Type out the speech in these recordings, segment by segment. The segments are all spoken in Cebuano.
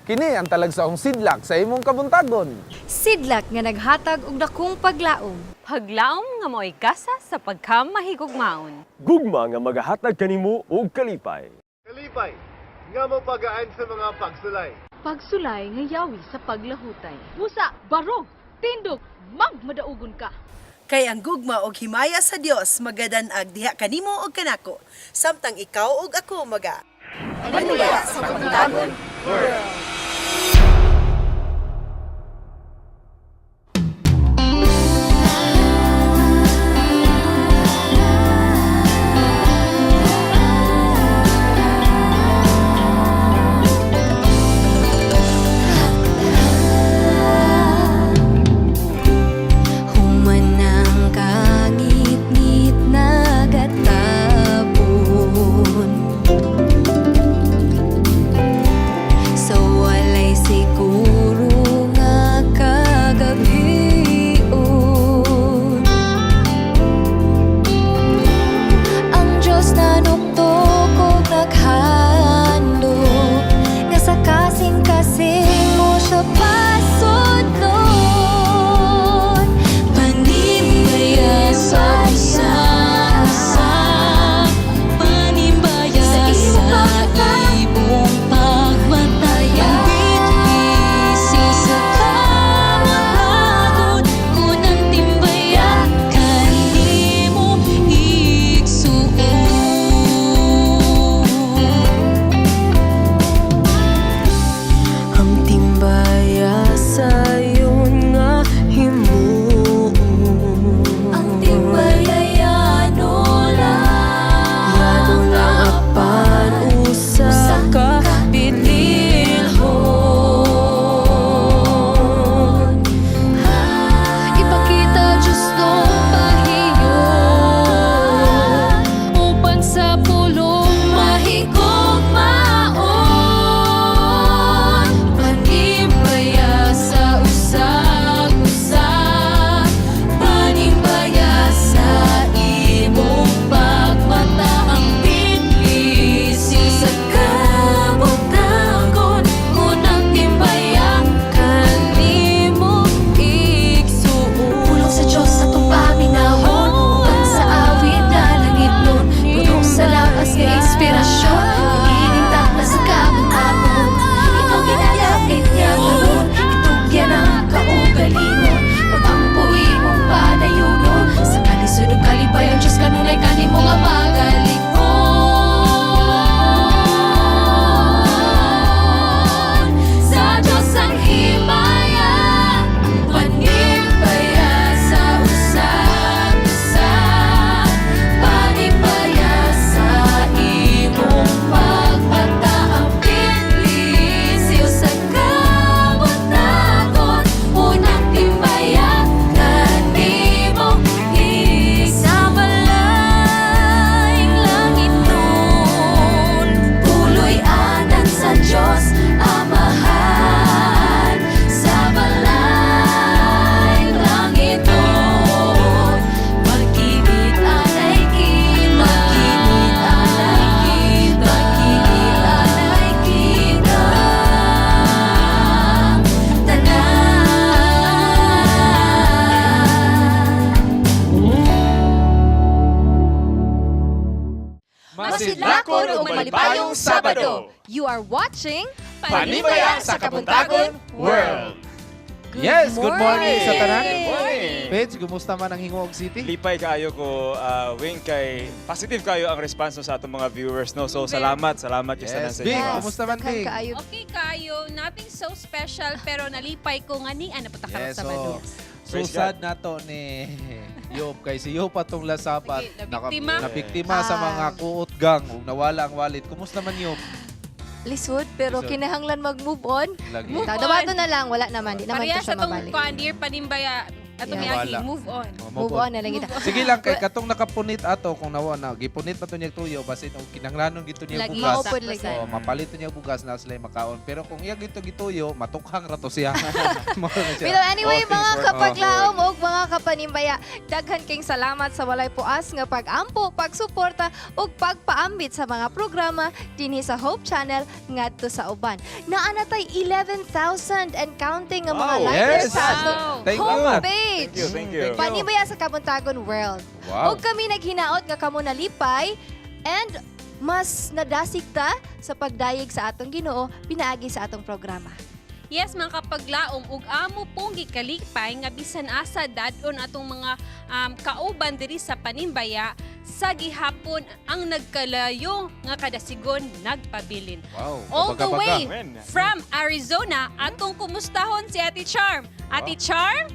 Kini ang talagsaong sidlak sa imong kabuntagon. Sidlak nga naghatag og dakong paglaom. Paglaom nga mo'y gasa sa pagkamahigugmaon. Gugma nga magahatag kanimo og kalipay. Kalipay, nga mo pagaan sa mga pagsulay. Pagsulay nga yawi sa paglahutay. Busa, barog, tindog, magmadaugon ka. Kay ang gugma og himaya sa Dios magadanag diha kanimo og kanako samtang ikaw og ako maga Panuya sa Kabuntagon. Humanang kangit-ngit nagatapon sa walay siguro nga kagabion. Ang Diyos nanuktok og naghandom nga sa kasing-kasing mo siya pasudlon. Panimbaya sa isa, panimbaya sa imong pagmataya. Bitbisi sa kamatagon, kunang timbaya kanimo igsuon. Ang timbaya sayon nga himuon. Ang timbaya yano lang, Yano lang apan usa ka bililhon. Ipakita Diyos nung pahiyon upan sa pulong mahigugmaon. Panimbaya sa usag-usa, panimbaya sa imong pagmata. Ang bitbisi sa kabutagon, kunang timbaya kanimo igsuon. Pulong sa Diyos atong paminawon, uban sa awit na langit nun, puno sa lakas nga inspirasyon, ining takla sa kabuntagon. Ikaw ginalapit niya karon, itugyan ang kaugalingon, pagampo imong panayunon. Sa kalisod ug kalipay ang Diyos kanunay kanimo nga magalikon. Sa Diyos ang himaya, panimbaya sa usag-usa, panimbaya sa imong pagpataapit, lisyo sa kabutagon, unang timbaya kanimo sa malayng langit nun. Puloy anan sa Diyos Amahan, sa balay langit nun. Magkibit anay kita, magkibit anay kita, magkibit anay kita tanan. Masidlakon ug malipayong Sabado. You are watching Panimbaya sa Kabuntagon World. Yes, good morning sa tanan. Good morning. Page, kumusta man ang Hingoog City? Lipay kaayo ko wing kay positive kayo ang response no sa atong mga viewers, no. So salamat, salamat kay tanan Yes, sa Big, inyo. kumusta man Daghan Big? kaayo. Okay kayo, nothing so special pero nalipay ko nga ni ano pa ta karon Yes, Sabado. so, Praise susad na to ni Yob kay si Yob atong lasapat Sige, nabiktima. nabiktima sa Ah. mga kuot gang ug nawala ang wallet. Kumusta man, Yob? Lisod pero Lisod. kinahanglan mag-move on. Lagi. Move on. Dawato na lang, wala naman, di naman Pareha to sa siya tong mabalik. kuan dear panimbaya. Ato Wala. miagi, move on. Oh, Move on na lang kita. Sige lang kay katong nakapunit ato kung nawa na gipunit pa to niya tuyo basin og kinahanglanon gito niya Lagi bugas. Mao pod lagi. Oh, mapalit to niya bugas na sila makaon. Pero kung iya gito gituyo, matukhang ra to siya. Mao na siya. Pero anyway, All things mga work kapaglaom ug mga kapanimbaya, daghan kayong salamat sa walay puas nga pag-ampo, pagsuporta ug pagpaambit sa mga programa dinhi sa Hope Channel ngadto sa uban. Naa na tay 11,000 and counting nga mga Wow. likers Yes. sa atong Wow. Thank home you. page. Thank you, thank you. Thank you. Panimbaya sa Kabuntagon World. Wow. Ug kami naghinaot nga kamo nalipay and mas nadasig ta sa pagdayeg sa atong Ginoo pinaagi sa atong programa. Yes, mga kapaglaom, ug amo pong gikalipay nga bisan asa dadon atong mga kauban diri sa panimbaya sa gihapon ang nagkalayo nga kadasigon nagpabilin. Wow. All the Kabaga-baga. way Amen. from Arizona, atong kumustahon si Ate Charm. Ate Charm?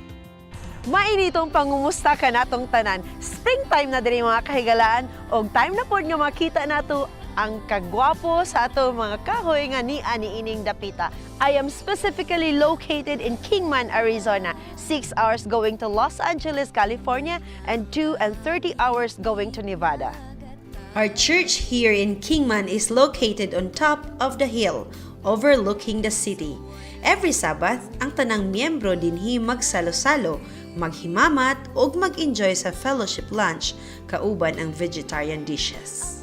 Mainitong pangumusta ka natong tanan. Springtime na diri, mga kahigalaan, og time na pod nga makita nato ang kagwapo sa ato mga kahoy nga ni ani ining dapita. I am specifically located in Kingman, Arizona. 6 hours going to Los Angeles, California, and 2 and 30 hours going to Nevada. Our church here in Kingman is located on top of the hill, overlooking the city. Every Sabbath, ang tanang miyembro dinhi magsalo-salo, maghimamat ug mag-enjoy sa fellowship lunch kauban ang vegetarian dishes.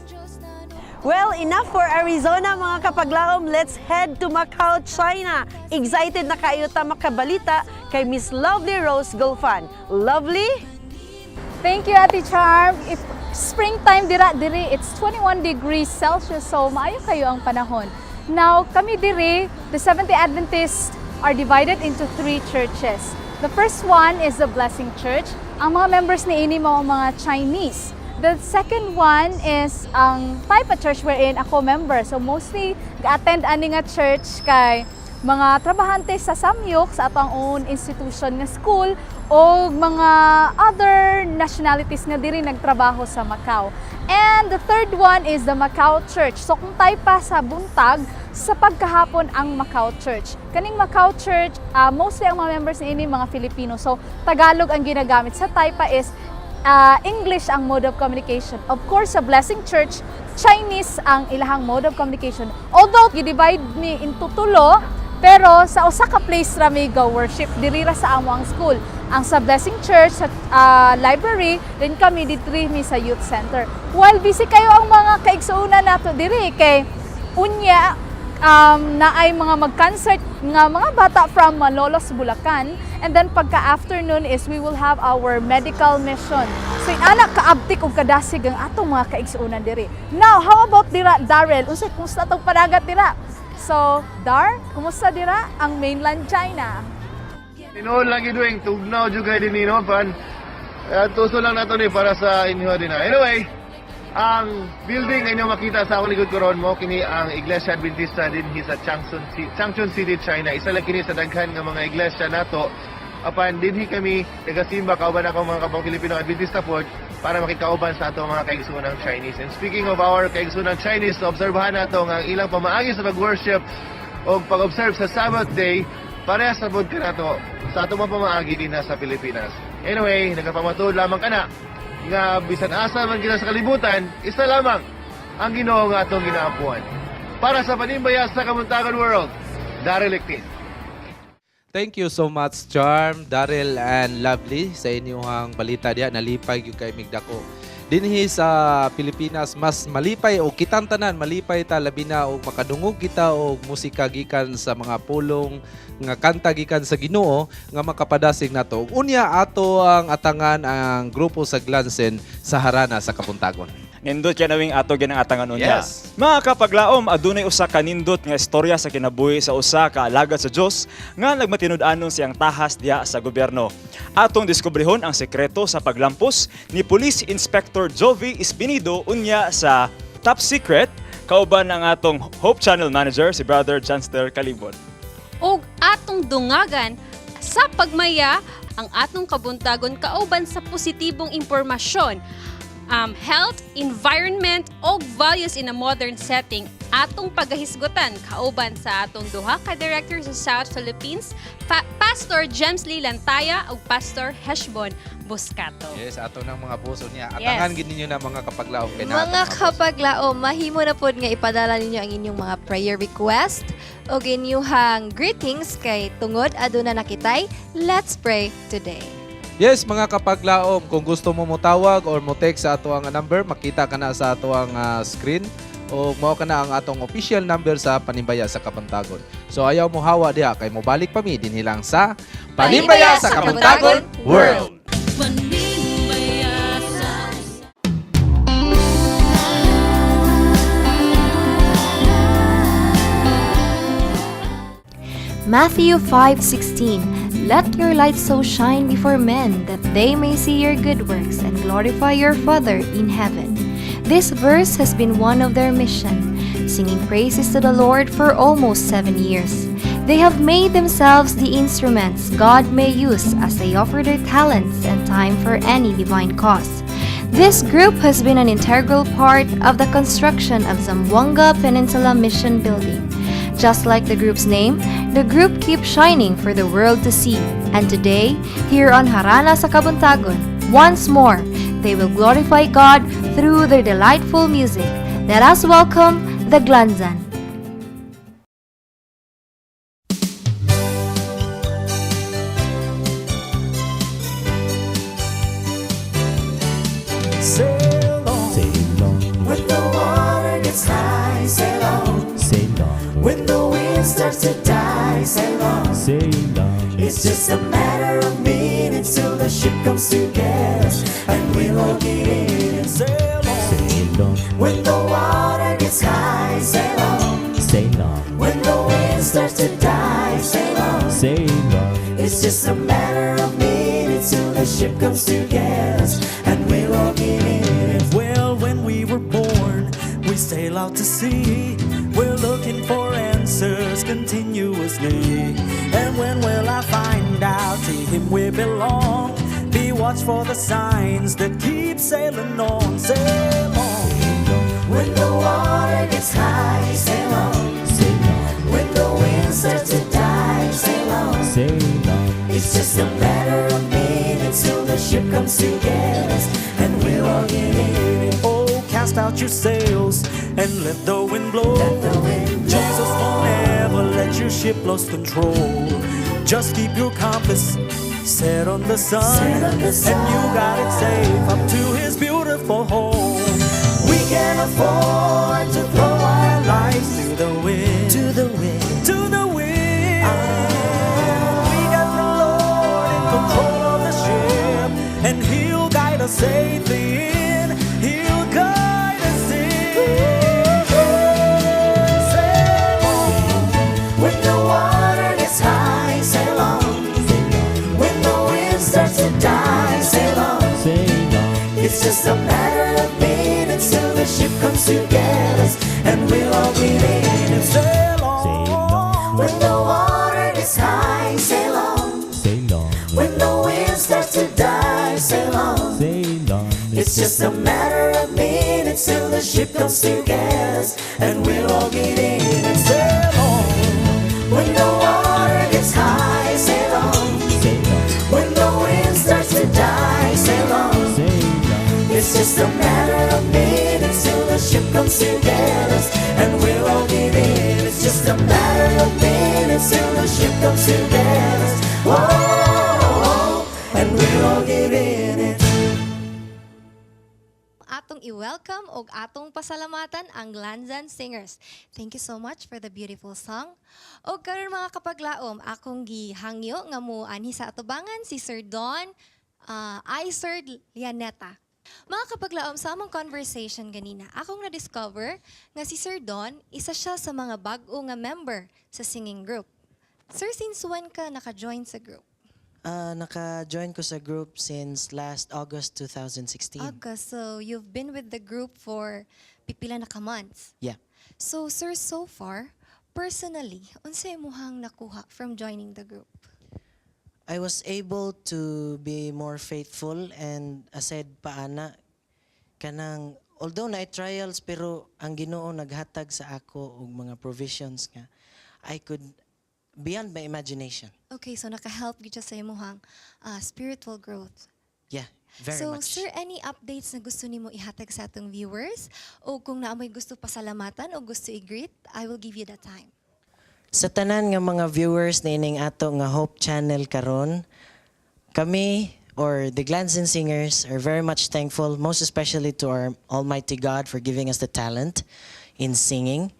Well, enough for Arizona, mga kapaglaom. Let's head to Macau, China. Excited na kayo ta makabalita kay Miss Lovely Rose Gulfan. Lovely? Thank you, Ate Charm. If springtime dira diri, it's 21 degrees Celsius, so maayo kayo ang panahon. Now, kami diri, the Seventh-day Adventists are divided into three churches. The first one is the Blessing Church. Ang mga members ni ini mao ang mga Chinese. The second one is ang Taipa Church wherein ako member. So mostly ga-attend ani nga church kay mga trabahante sa Samyuk, sa atong own institution nga school, o mga other nationalities nga diri nagtrabaho sa Macau. And the third one is the Macau Church. So kung tayo pa sa buntag, sa pagkahapon ang Macau Church. Kaning Macau Church, mostly ang mga members niini mga Filipino. So Tagalog ang ginagamit. Sa Taipa is English ang mode of communication. Of course, sa Blessing Church, Chinese ang ilahang mode of communication. Although, gi-divide ni into tulo, pero sa usa ka place ra mi go worship diri ra sa amo ang school. Ang sa Blessing Church sa library, then kami diri mi sa youth center. While busy kayo ang mga kaigsuonan nato diri kay unya na ay mga mag-concert nga mga bata from Malolos, Bulacan. And then pagka afternoon is we will have our medical mission. So anak kaabtik og kadasig ang atong mga kaigsuonan diri. Now, how about dira, Darrell? Unsay kumusta atong panagat dira? So, Dar, kumusta dira ang mainland China? Tinuod lang giduing tugnaw jud kay dinhi, no, pan. Tuso lang nato ni para sa inyo din. Anyway, ang building nga inyo makita sa akong likod karon mo kini ang Iglesia Adventista dinhi sa Changchun City, China. Isa lang kini sa daghan nga mga iglesia nato. Apan dinhi kami nagasimba kauban ako mga kapwa Filipino Adventista pod para makikauban sa ato mga kaigsuonang Chinese. And speaking of our kaigsuonang Chinese, obserbahan nato nga ang ilang pamaagi sa pag-worship o pag-observe sa Sabbath day parehas sa pod kanato sa ato mga pamaagi din sa Pilipinas. Anyway, nagapamatuod lamang kana nga bisan asa man kita sa kalibutan, isa lamang ang Ginoo nga atong ginaampuan. Para sa Panimbaya sa Kabuntagon World, Daryl Lictin. Thank you so much, Charm, Daryl, and Lovely sa inyong balita diya. Nalipay gyud kay migdako. Dinhi sa Pilipinas, mas malipay o kitang tanan malipay ta labi na og makadungog kita og musika gikan sa mga pulong nga kanta gikan sa Ginoo nga makapadasig nato. Unya ato ang atangan ang grupo sa Glansen sa Harana sa Kabuntagon. Nindot kay nawing ato ginang atangan unya. Yes. Mga kapaglaom, adunay usa ka nindot nga istorya sa kinabuhi sa usa ka alagad sa Dios nga nagmatinud-anon siyang tahas diha sa gobyerno. Atong diskubrihon ang sekreto sa paglampos ni Police Inspector Jovi Espinido unya sa Top Secret kauban ang atong Hope Channel Manager si Brother Janster Calibon. Ug atong dungagan sa pagmaya ang atong kabuntagon kauban sa positibong impormasyon, health, environment o values in a modern setting atong pagahisgutan kauban sa atong duha ka director sa South Philippines. Pastor James Lee Lantaya ug Pastor Heshbon Buscato. Yes, ato ng mga puso niya. Yes. Atangan gid ninyo na mga kapaglaom kay naa Mga atong boss. kapaglaom, mahimo na pod nga ipadala ninyo ang inyong mga prayer request o inyuhang greetings kay tungod aduna nakitay. Let's pray today. Yes, mga kapaglaom, kung gusto mo motawag or mo text sa ato ang number, makita ka na sa ato ang screen o mao ka na ang atong official number sa Panimbaya sa Kabuntagon. So ayaw mo hawa diha kay mobalik pa mi dinhi lang sa Panimbaya sa Kabuntagon World. Panimbaya sa Matthew 5:16. Let your light so shine before men that they may see your good works and glorify your Father in heaven. This verse has been one of their mission, singing praises to the Lord for almost 7 years. They have made themselves the instruments God may use as they offer their talents and time for any divine cause. This group has been an integral part of the construction of Zamboanga Peninsula Mission Building. Just like the group's name, the group keeps shining for the world to see. And today, here on Harana sa Kabuntagon, once more, they will glorify God through their delightful music. Let us welcome the Glanzan. Sail on. Sail on. When the water gets high, sail on. Sail on. When the wind starts to die, sail on. Sail on. It's just a matter of minutes till the ship comes to get us, and we'll all get in and sail on. Sail on. When the water gets high, sail on. Sail on. When the wind starts to die, sail on. Sail on. It's just a matter of minutes till the ship comes to get us, and we'll all get in. Well, when we were born, we sail out to sea. We're looking for answers continuously. And when will I find out to him we belong? Be watch for the signs that keep sailing on, sail on. When the water gets high, sail on. Sail on. When the wind starts to die, sail on. Sail on. It's just a matter of minutes till the ship comes to get us, and we'll all get in. Oh, cast out your sails and let the wind blow. Let the wind blow. Jesus won't ever let your ship lose control. Just keep your compass set on the sun, Set on the and you got it safe up to his beautiful home. We can't afford to throw our lives to the wind. To the wind. To the wind. We got the Lord in control of the ship, and He'll guide us safely in. He'll guide us in. Sail on. When the water gets high, sail on. When the wind starts to die, sail on. Sail on. It's just a matter of minutes till the ship comes to get us, and we'll all get in and Sail on. When the water gets high, sail on. Sail on, When the wind starts to die, sail on. sail on. It's just a matter of minutes till the ship comes to get us, and we'll all get in and Sail on. When the water gets high, sail on. Sail on, When the wind starts to die, sail on. Sail on. It's just a matter of minutes till the ship comes to get us, and we'll all get in. It's just a matter of minutes till the ship comes to get us. Whoa, and we'll all get in it. Atong i-welcome og atong pasalamatan ang Glanzan Singers. Thank you so much for the beautiful song. Og karon, mga kapaglaom, akong gihangyo nga mo anhi sa atubangan si Sir Don Iserd Lianeta. Mga kapaglaom, sa among conversation ganina, akong na-discover nga si Sir Don, isa siya sa mga bag-o nga member sa singing group. Sir, since when ka naka-join sa group? Ah, naka-join ko sa group since last August 2016. August, so you've been with the group for pipila na ka months. Yeah. So, sir, so far, personally, unsay imuhang nakuha from joining the group? I was able to be more faithful and aside pa ana kanang although na trials, pero ang Ginoo naghatag sa ako og mga provisions nga I could beyond my imagination. Okay, so naka-help gyud siya sa imong spiritual growth. Yeah, very So, much. sir, any updates na gusto nimo ihatag sa atong viewers? O kung naa moy gusto pasalamatan o gusto i-greet, I will give you the time. Sa tanan nga mga viewers na ining ato nga Hope Channel karon, kami or the Glanzin Singers are very much thankful, most especially to our Almighty God for giving us the talent in singing.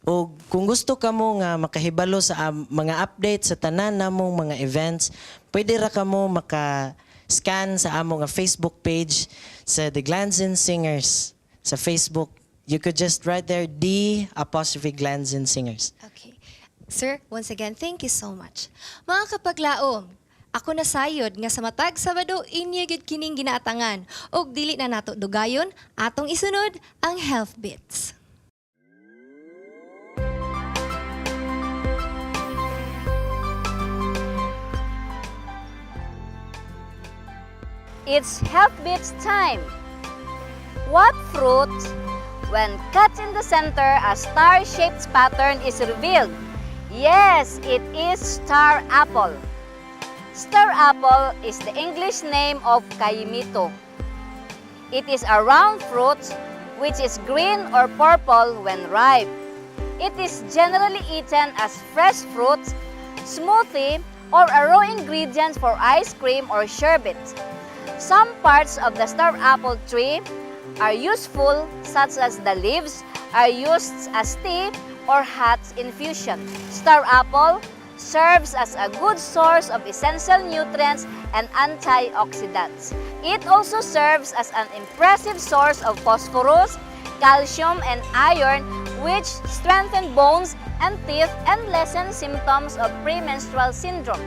O kung gusto kamo nga makahibalo sa mga update sa tanan namong mga events, pwede ra kamo maka-scan sa among nga Facebook page sa The Glanzin Singers sa Facebook. You could just write there D' Glanzin Singers. Okay. Sir, once again, thank you so much. Mga kapaglaom, ako na sayod nga sa matag Sabado inyo gyud kining ginaatangan ug dili na nato dugayon, atong isunod ang Health Bits. It's Health Bits time. What fruit, when cut in the center, a star-shaped pattern is revealed? Yes, it is star apple. Star apple is the English name of kaimito. It is a round fruit which is green or purple when ripe. It is generally eaten as fresh fruit, smoothie, or a raw ingredient for ice cream or sherbet. Some parts of the star apple tree are useful, such as the leaves are used as tea or hot infusion. Star apple serves as a good source of essential nutrients and antioxidants. It also serves as an impressive source of phosphorus, calcium, and iron, which strengthen bones and teeth and lessen symptoms of premenstrual syndrome.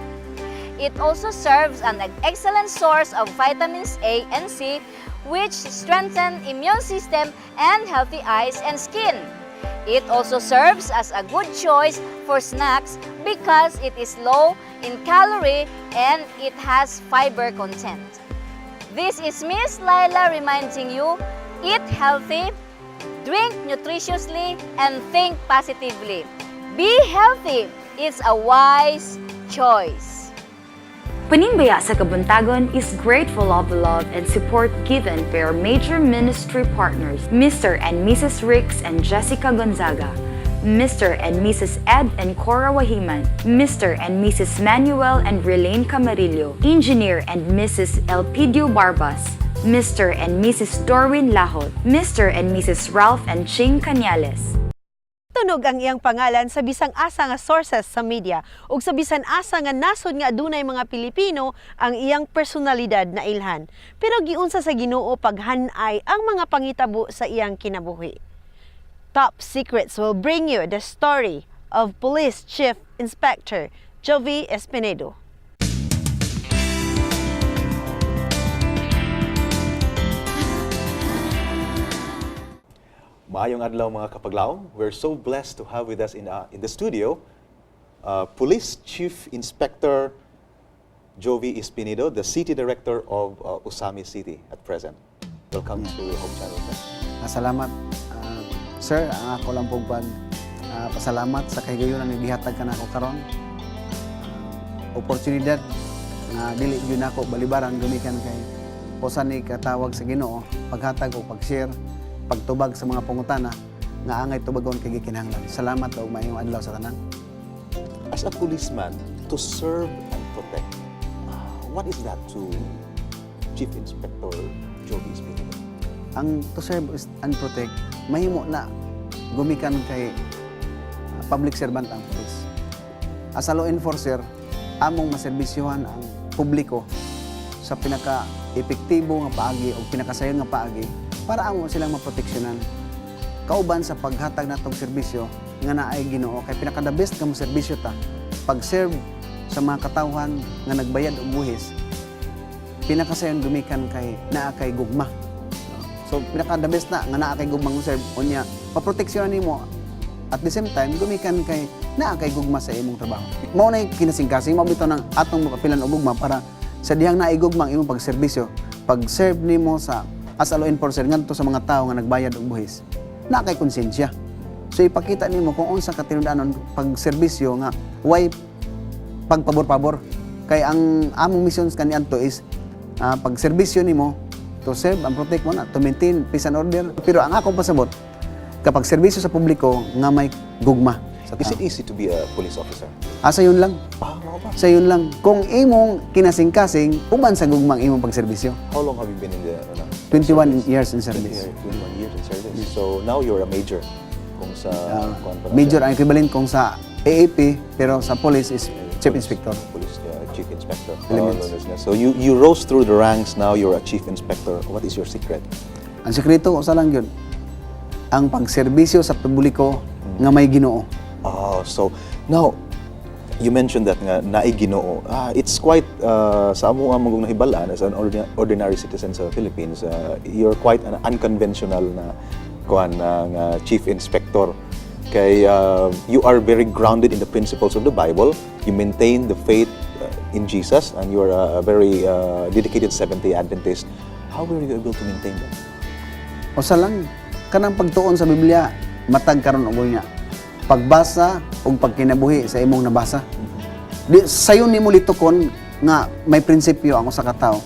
It also serves an excellent source of vitamins A and C, which strengthen immune system and healthy eyes and skin. It also serves as a good choice for snacks because it is low in calorie and it has fiber content. This is Miss Laila reminding you, eat healthy, drink nutritiously, and think positively. Be healthy. It's a wise choice. Panimbaya sa Kabuntagon is grateful of the love and support given by our major ministry partners, Mr. and Mrs. Ricks and Jessica Gonzaga, Mr. and Mrs. Ed and Cora Wahiman, Mr. and Mrs. Manuel and Relaine Camarillo, Engineer and Mrs. Elpidio Barbas, Mr. and Mrs. Dorwin Lahot, Mr. and Mrs. Ralph and Ching Cañales. Tunog ang iyang pangalan sa bisang asa nga sources sa media ug sa bisan asa nga nasod nga adunay mga Pilipino ang iyang personalidad na ilhan. Pero giunsa sa Ginoo paghanay ang mga pangitabo sa iyang kinabuhi. Top Secrets will bring you the story of Police Chief Inspector Jovi Espinedo. Maayong adlaw, mga kapaglaom. We're so blessed to have with us in the studio Police Chief Inspector Jovi Espinedo, the City Director of Ozamiz City at present. Welcome to Hope Channel, sir. Salamat. Sir, ang ako lang pong pag pasalamat sa kahigayunan nga gihatag ka nako karon. Oportunidad nga dili gyud nako balibaran gumikan kay usa ni katawag sa Ginoo, paghatag o pag-share, pagtubag sa mga pangutana nga angay tubagon kay gikinahanglan. Salamat ug maayong adlaw sa tanan. As a policeman, to serve and protect, what is that to Chief Inspector Jovi Espinedo? Ang to serve and protect, mahimo na gumikan kay public servant ang pulis. As a law enforcer, among maserbisyuhan ang publiko sa pinaka-epektibo nga paagi o pinakasayon nga paagi para amo silang maproteksyonan. Kauban sa paghatag natong serbisyo nga naay Ginoo kay pinaka the best nga serbisyo ta pag-serve sa mga katawhan nga nagbayad og buhis, pinakasayon gumikan kay naa kay gugma. So pinaka the best na nga naa kay gugma mo serve, unya maproteksyonan nimo at the same time gumikan kay naa kay gugma sa imong trabaho. Mao na kinasingkasing, mao bitaw nang atong makapilan og gugma para sa dihang naay gugma ang imong pagserbisyo, pag-serve nimo sa as a law enforcer ngadto sa mga tawo nga nagbayad og buhis. Naa kay konsensya. So ipakita nimo kung unsa ka tinud-anon pagserbisyo nga way pagpabor-pabor. Kay ang among missions kaniadto is pagserbisyo nimo to serve and protect mo na, to maintain peace and order. Pero ang akong pasabot, kapag serbisyo sa publiko nga may gugma sa Is tao. it easy to be a police officer? Ah, sayon lang. Ah, mao ba? Sayon lang. Kung imong kinasingkasing, uban sa gugmang imong pagserbisyo. How long have you been in the ano, 21 years in service. 21 years in service. So now you're a major kung sa kuan pa na Major siya. ang equivalent kung sa AAP, pero sa police is chief inspector. Police chief inspector. Elements. Oh, no. So you rose through the ranks. Now you're a chief inspector. What is your secret? Ang sekreto, usa lang yun. Ang pagserbisyo sa publiko nga may Ginoo. Oh, so now you mentioned that nga naay Ginoo. Ah, it's quite sa amo ang magong nahibal-an as an ordinary citizen sa Philippines, you're quite an unconventional na kuan na nga chief inspector. Kay you are very grounded in the principles of the Bible. You maintain the faith in Jesus and you're a very dedicated Seventh-day Adventist. How were you able to maintain that? Usa lang, kanang pagtuon sa Biblia, matag karon og niya. Pagbasa ug pagkinabuhi sa imong nabasa. Di sayon nimo litukon nga may prinsipyo ang usa ka tawo.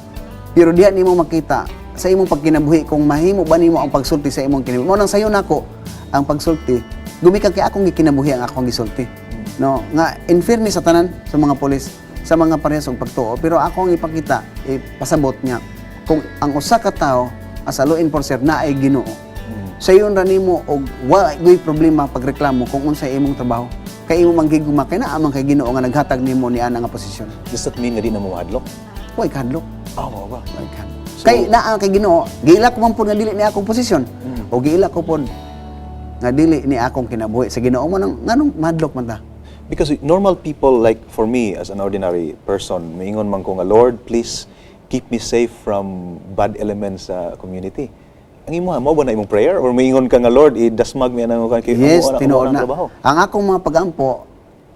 Pero diha nimo makita sa imong pagkinabuhi kung mahimo ba nimo ang pagsulti sa imong kinabuhi. Mao nang sayon nako ang pagsulti, gumikan kay akong gikinabuhi ang akong gisulti. No, nga in fairness sa tanan sa mga pulis, sa mga parehas og pagtuo, pero ako ang ipakita, ipasabot niya kung ang usa ka tawo as a law enforcer na ay Ginoo. Sayon ra nimo og wa gyud problema pagreklamo kung unsa imong trabaho. Kay imo manggiguma kay naa man kay Ginoo nga naghatag nimo ni ana nga posisyon. Does that mean nga di na mo mahadlok? Way kahadlok. Ah, mao ba? Way kahadlok. Kay naa kay Ginoo, giila ko man pud nga dili ni akong posisyon. O giila ko pud nga dili ni akong kinabuhi sa Ginoo mo nang nganong mahadlok man ta. Because normal people, like for me as an ordinary person, maingon man ko nga, "Lord, please keep me safe from bad elements sa community." Ang imo, mao ba na imong prayer? Or maingon ka nga, "Lord, i-dasmag mi anang kay Yes, amo tinuod ang na. trabaho"? Ang akong mga pagampo,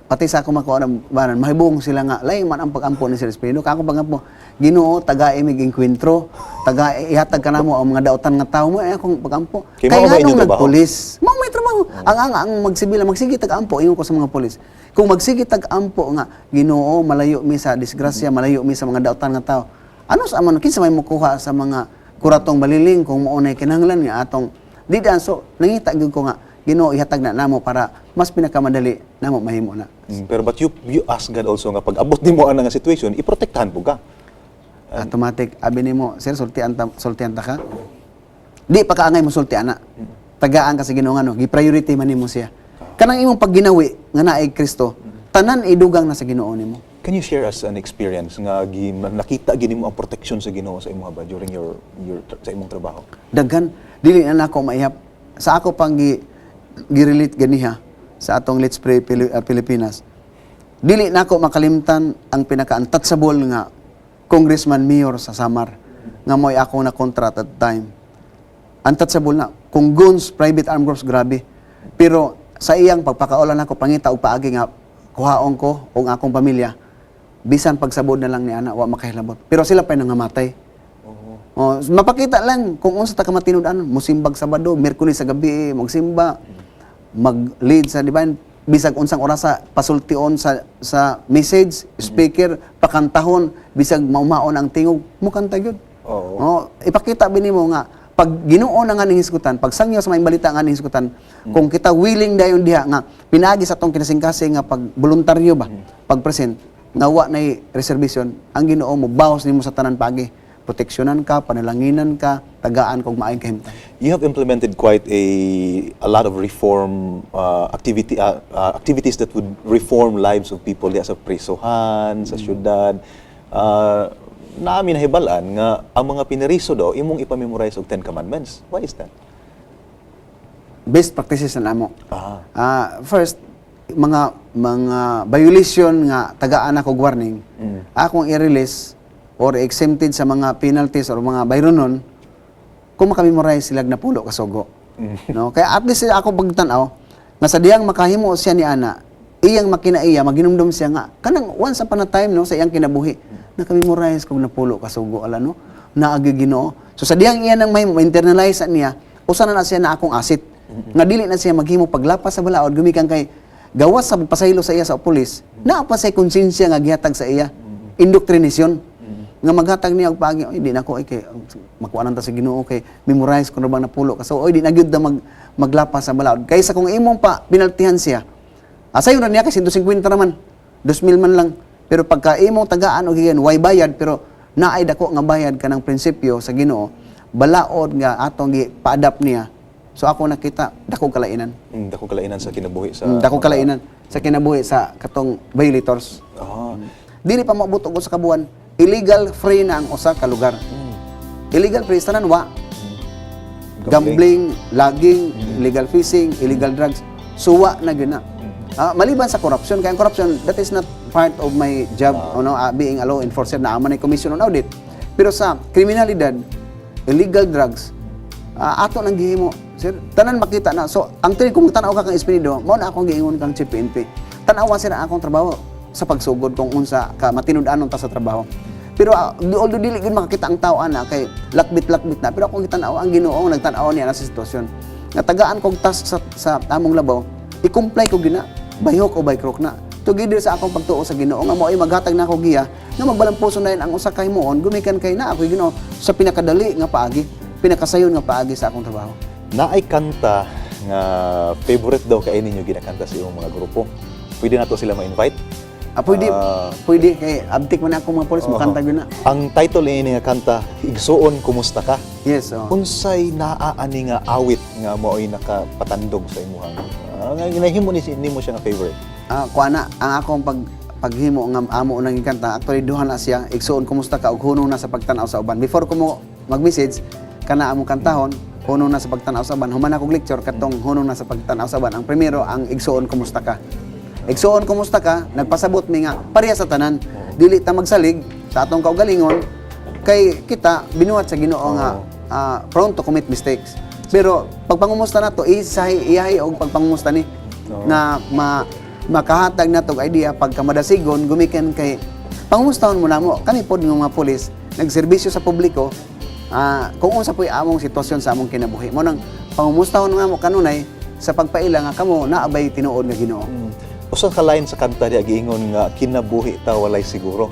pati sa akong mga kauban, mahibong sila nga, lain man ang pagampo ni Sir Espino. Kaya akong pagampo, "Ginoo, taga imig engkwentro, taga ihatag ka namo ang mga dautan nga tao mo," ay akong pagampo. Kay mao ba nganong inyong trabaho? nagpulis? Mao may trabaho. Ang magsibil, magsige tag-ampo, ingon ko sa mga pulis. Kung magsige tag-ampo nga, "Ginoo, malayo mi sa disgrasya, malayo mi sa mga dautan nga tao." Ano sa amon, kinsa may mukuha sa mga kuratong baliling kung mao nay kinahanglan nga atong di daan? So nangita gyud ko nga, "Ginoo, ihatag na namo para mas pinakamadali namo mahimo na." Pero but you ask God also nga pag abot nimo ana nga situation, iprotektahan po ka. Automatic, abi nimo, sir, sultian ta, sultian ta ka. Di pa kaangay mo sulti ana. Tagaan ka sa Ginoo no, gi-priority man nimo siya. Kanang imong pagginawi nga naay Kristo, tanan idugang na sa Ginoo nimo. Can you share us an experience nga gi, nakita gini mo ang protection sa Ginoo sa imong ba during your sa imong trabaho? Daghan, dili na nako maihap sa ako pang gi gi-relate ganiha sa atong Let's Pray Pilipinas. Dili nako makalimtan ang pinaka-untouchable nga congressman mayor sa Samar nga mo'y ako na contract at time. Untouchable na. Kung guns, private armed groups, grabe. Pero sa iyang pagpakaolan ako, pangita og paagi nga kuhaon ko og akong pamilya, bisan pagsabod na lang ni ana, wa makahilabot. Pero sila pa'y nangamatay. Oh, mapakita lang kung unsa ta ka matinud-an, musimbag Sabado, Miyerkules sa gabi, magsimba, mag-lead sa divine bisag unsang orasa, pasultion sa message, speaker, pakantahon, bisag maumaon ang tingog, mukanta gyud. Oh, ipakita bini mo nga pag Ginoo na nga ning hisgutan, pag sangyaw sa maayong balita nga ning hisgutan, kung kita willing dayon diha nga pinaagi sa atong kinasingkasing nga pag voluntaryo ba, pag present nga wa nay reservation, ang Ginoo mo bawas nimo sa tanan pagi. Proteksyonan ka, panalanginan ka, tagaan kog maayong kahimtang. You have implemented quite a lot of reform activities that would reform lives of people diya sa prisuhan, sa syudad. Naami nahibal-an nga ang mga pineriso daw imong ipamemorize og Ten Commandments. Why is that? Best practices na namo. First, mga violation nga tagaan ako warning, akong i-release or exempted sa mga penalties or mga bayronon kung makamemorize sila na pulo kasugo. No? Kaya at least ako pagtan-aw nga sa diyang makahimo siya ni ana, iyang makinaiya, maginumdum siya nga kanang once upon a time, no, sa iyang kinabuhi nakamemorize kog napulo kasugo, ala no, naagi Ginoo. So sa diyang iya nang mahimo, ma-internalize sa niya, usa na na siya na akong asset. Nga dili na siya maghimo paglapas sa balaod gumikan kay gawas sa pagpasaylo sa iya sa pulis, naa pa say konsensya nga gihatag sa iya. Indoctrination nga maghatag niya og paagi, "Oy, di na ko, ay, kay makuanan ta sa Ginoo kay memorize kuno bang napulo ka." So oy, di na gyud na maglapas sa balaod. Kaysa kung imong pa penaltihan siya. Asayon ra niya kay 150 naman, 2,000 man lang. Pero pagka imong tagaan og higayon, way bayad, pero naay dako nga bayad kanang prinsipyo sa Ginoo, balaod nga atong gi pa-adapt niya. So ako nakita dako kalainan. Dako kalainan sa kinabuhi sa Dako kalainan sa kinabuhi sa katong violators. Dili pa moabot og usa ka buwan, illegal free na ang usa ka lugar. Illegal free tanan wa. Gambling, laging, illegal fishing, illegal drugs, suwa na gyud na. Maliban sa corruption, kay ang corruption, that is not part of my job, ano, being a law enforcer na man ay commission on audit. Pero sa kriminalidad, illegal drugs, ato nang gihimo, sir, tanan makita na. So, ang trend kung tanaw ka kang Espenido, mao na akong giingon kang Chief PNP. Tanawa sila akong trabaho sa pagsugod kung unsa ka matinud-anon ta sa trabaho. Pero although dili gyud makakita ang tao ana kay lakbit-lakbit na, pero akong gitanaw ang Ginoo nagtan-aw niya na sa sitwasyon. Nga tagaan kog task sa among labaw, i-comply ko gina, by hook o by crook na. Together sa akong pagtuo sa Ginoo nga mo'y maghatag na ako giya nga magbalampuso na ang usa ka himuon gumikan kay na ako Ginoo sa pinakadali nga paagi, pinakasayon nga paagi sa akong trabaho. Naay kanta nga favorite daw kay ninyo ginakanta sa imong mga grupo. Pwede nato sila ma-invite? Ah, pwede, pwede kay abtik man ako mga pulis, mukanta gyud na. Ang title niini nga kanta, Igsuon Kumusta Ka? Yes, oh. Unsay naa ani nga awit nga mao'y nakapatandog sa imuhang nga ginahimo ni nimo siya nga favorite? Kuha na, ang akong paghimo nga amo nang kanta, actually duha na siya, Igsuon Kumusta Ka ug Hunong na sa pagtan-aw sa uban. Before ko mo mag-message kana among kantahon, Hunong na sa pagtan-aw sa uban. Human akong lecture katong Hunong na sa pagtan-aw sa uban. Ang primero ang Igsuon Kumusta Ka. Igsuon Kumusta Ka, nagpasabot mi nga pareha sa tanan. Dili ta magsalig sa atong kaugalingon kay kita binuhat sa Ginoo nga prone to commit mistakes. Pero pagpangumusta nato isahi iyahi og pagpangumusta ni na makahatag nato og idea pagka madasigon gumikan kay pangumustahon mo namo kami pod nga mga pulis nagserbisyo sa publiko, kung unsa po'y among sitwasyon sa among kinabuhi mo nang pangumustahon namo kanunay sa pagpaila nga kamo naabay tinuod nga Ginoo. Usa ka line sa kanta diya giingon nga kinabuhi ta walay siguro.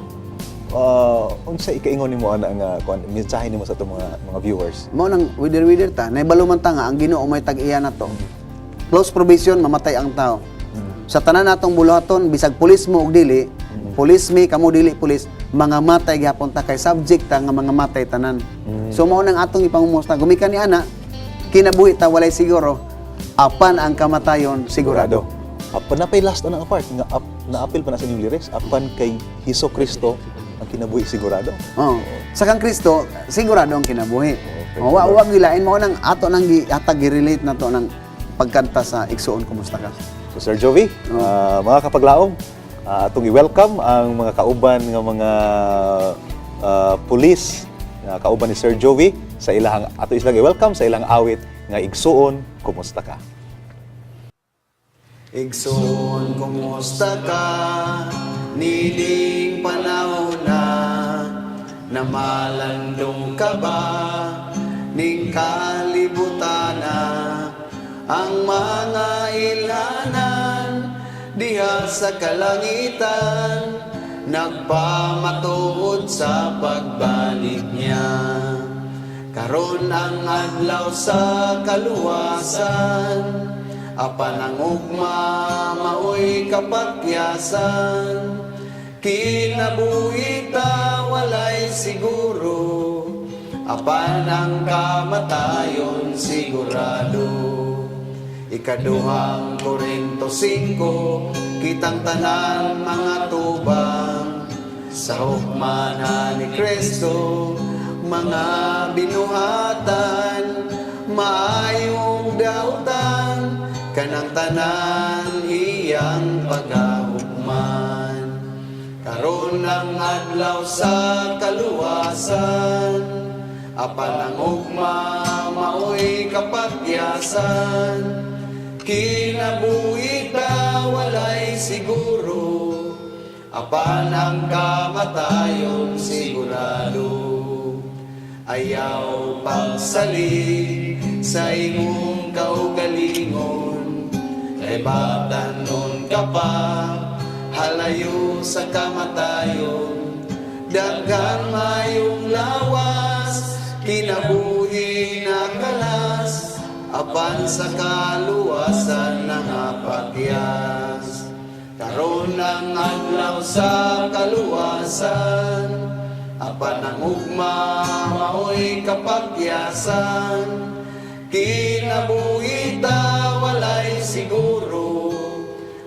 Unsa ikaingon nimo ana nga kuan, mensahe nimo sa atong mga viewers? Mao nang wither-wither ta, naibalo man ta nga ang Ginoo may tag-iya nato. Close probation, mamatay ang tao. Sa tanan natong buluhaton, bisag pulis mo og dili, pulis mi kamo dili pulis, mga matay gihapon ta kay subject ta nga mga matay tanan. So mao nang atong ipangumusta, gumikan ni ana, kinabuhi ta walay siguro, apan ang kamatayon sigurado. Apan na pay last anang part nga naapil pa na sa inyong lyrics, apan kay Hesus Kristo ang kinabuhi sigurado. Oo. Sa kang Kristo, sigurado ang kinabuhi. Oh, wa gilain mo nang ato nang gihatag gi-relate na to ng pagkanta sa Igsuon Kumusta Ka. So Sir Jovi, mga kapaglaom, atong i-welcome ang mga kauban nga mga pulis nga kauban ni Sir Jovi sa ilahang ato islang i-welcome sa ilang awit nga Igsuon Kumusta Ka. Igsoon, kumusta ka? Nining panahon na namalandong ka ba? Ning kalibutan na ang mga ilhanan diha sa kalangitan nagpamatuod sa pagbalik niya. Karon ang adlaw sa kaluwasan, apan ang ugma maoy kapatyasan. Kinabuhi ta walay siguro, apan ang kamatayon sigurado. Ikaduhang Korinto 5, kitang tanan mga tubang sa hukma na ni Kristo, mga binuhatan, maayong dautan, kanang tanan iyang pagahukman. Karon ang adlaw sa kaluwasan, apan ang ugma maoy kapatyasan. Kinabuhi ta walay siguro, apan ang kamatayon sigurado. Ayaw pagsalig sa imong imong kaugalingon, kay batanon ka pa, halayo sa kamatayon. Daghan mayong lawas, kinabuhi na kalas, apan sa kaluwasan nangapakyas. Karon ang adlaw sa kaluwasan, apan ang ugma mao'y kapakyasan. Kinabuhi ta walay siguro,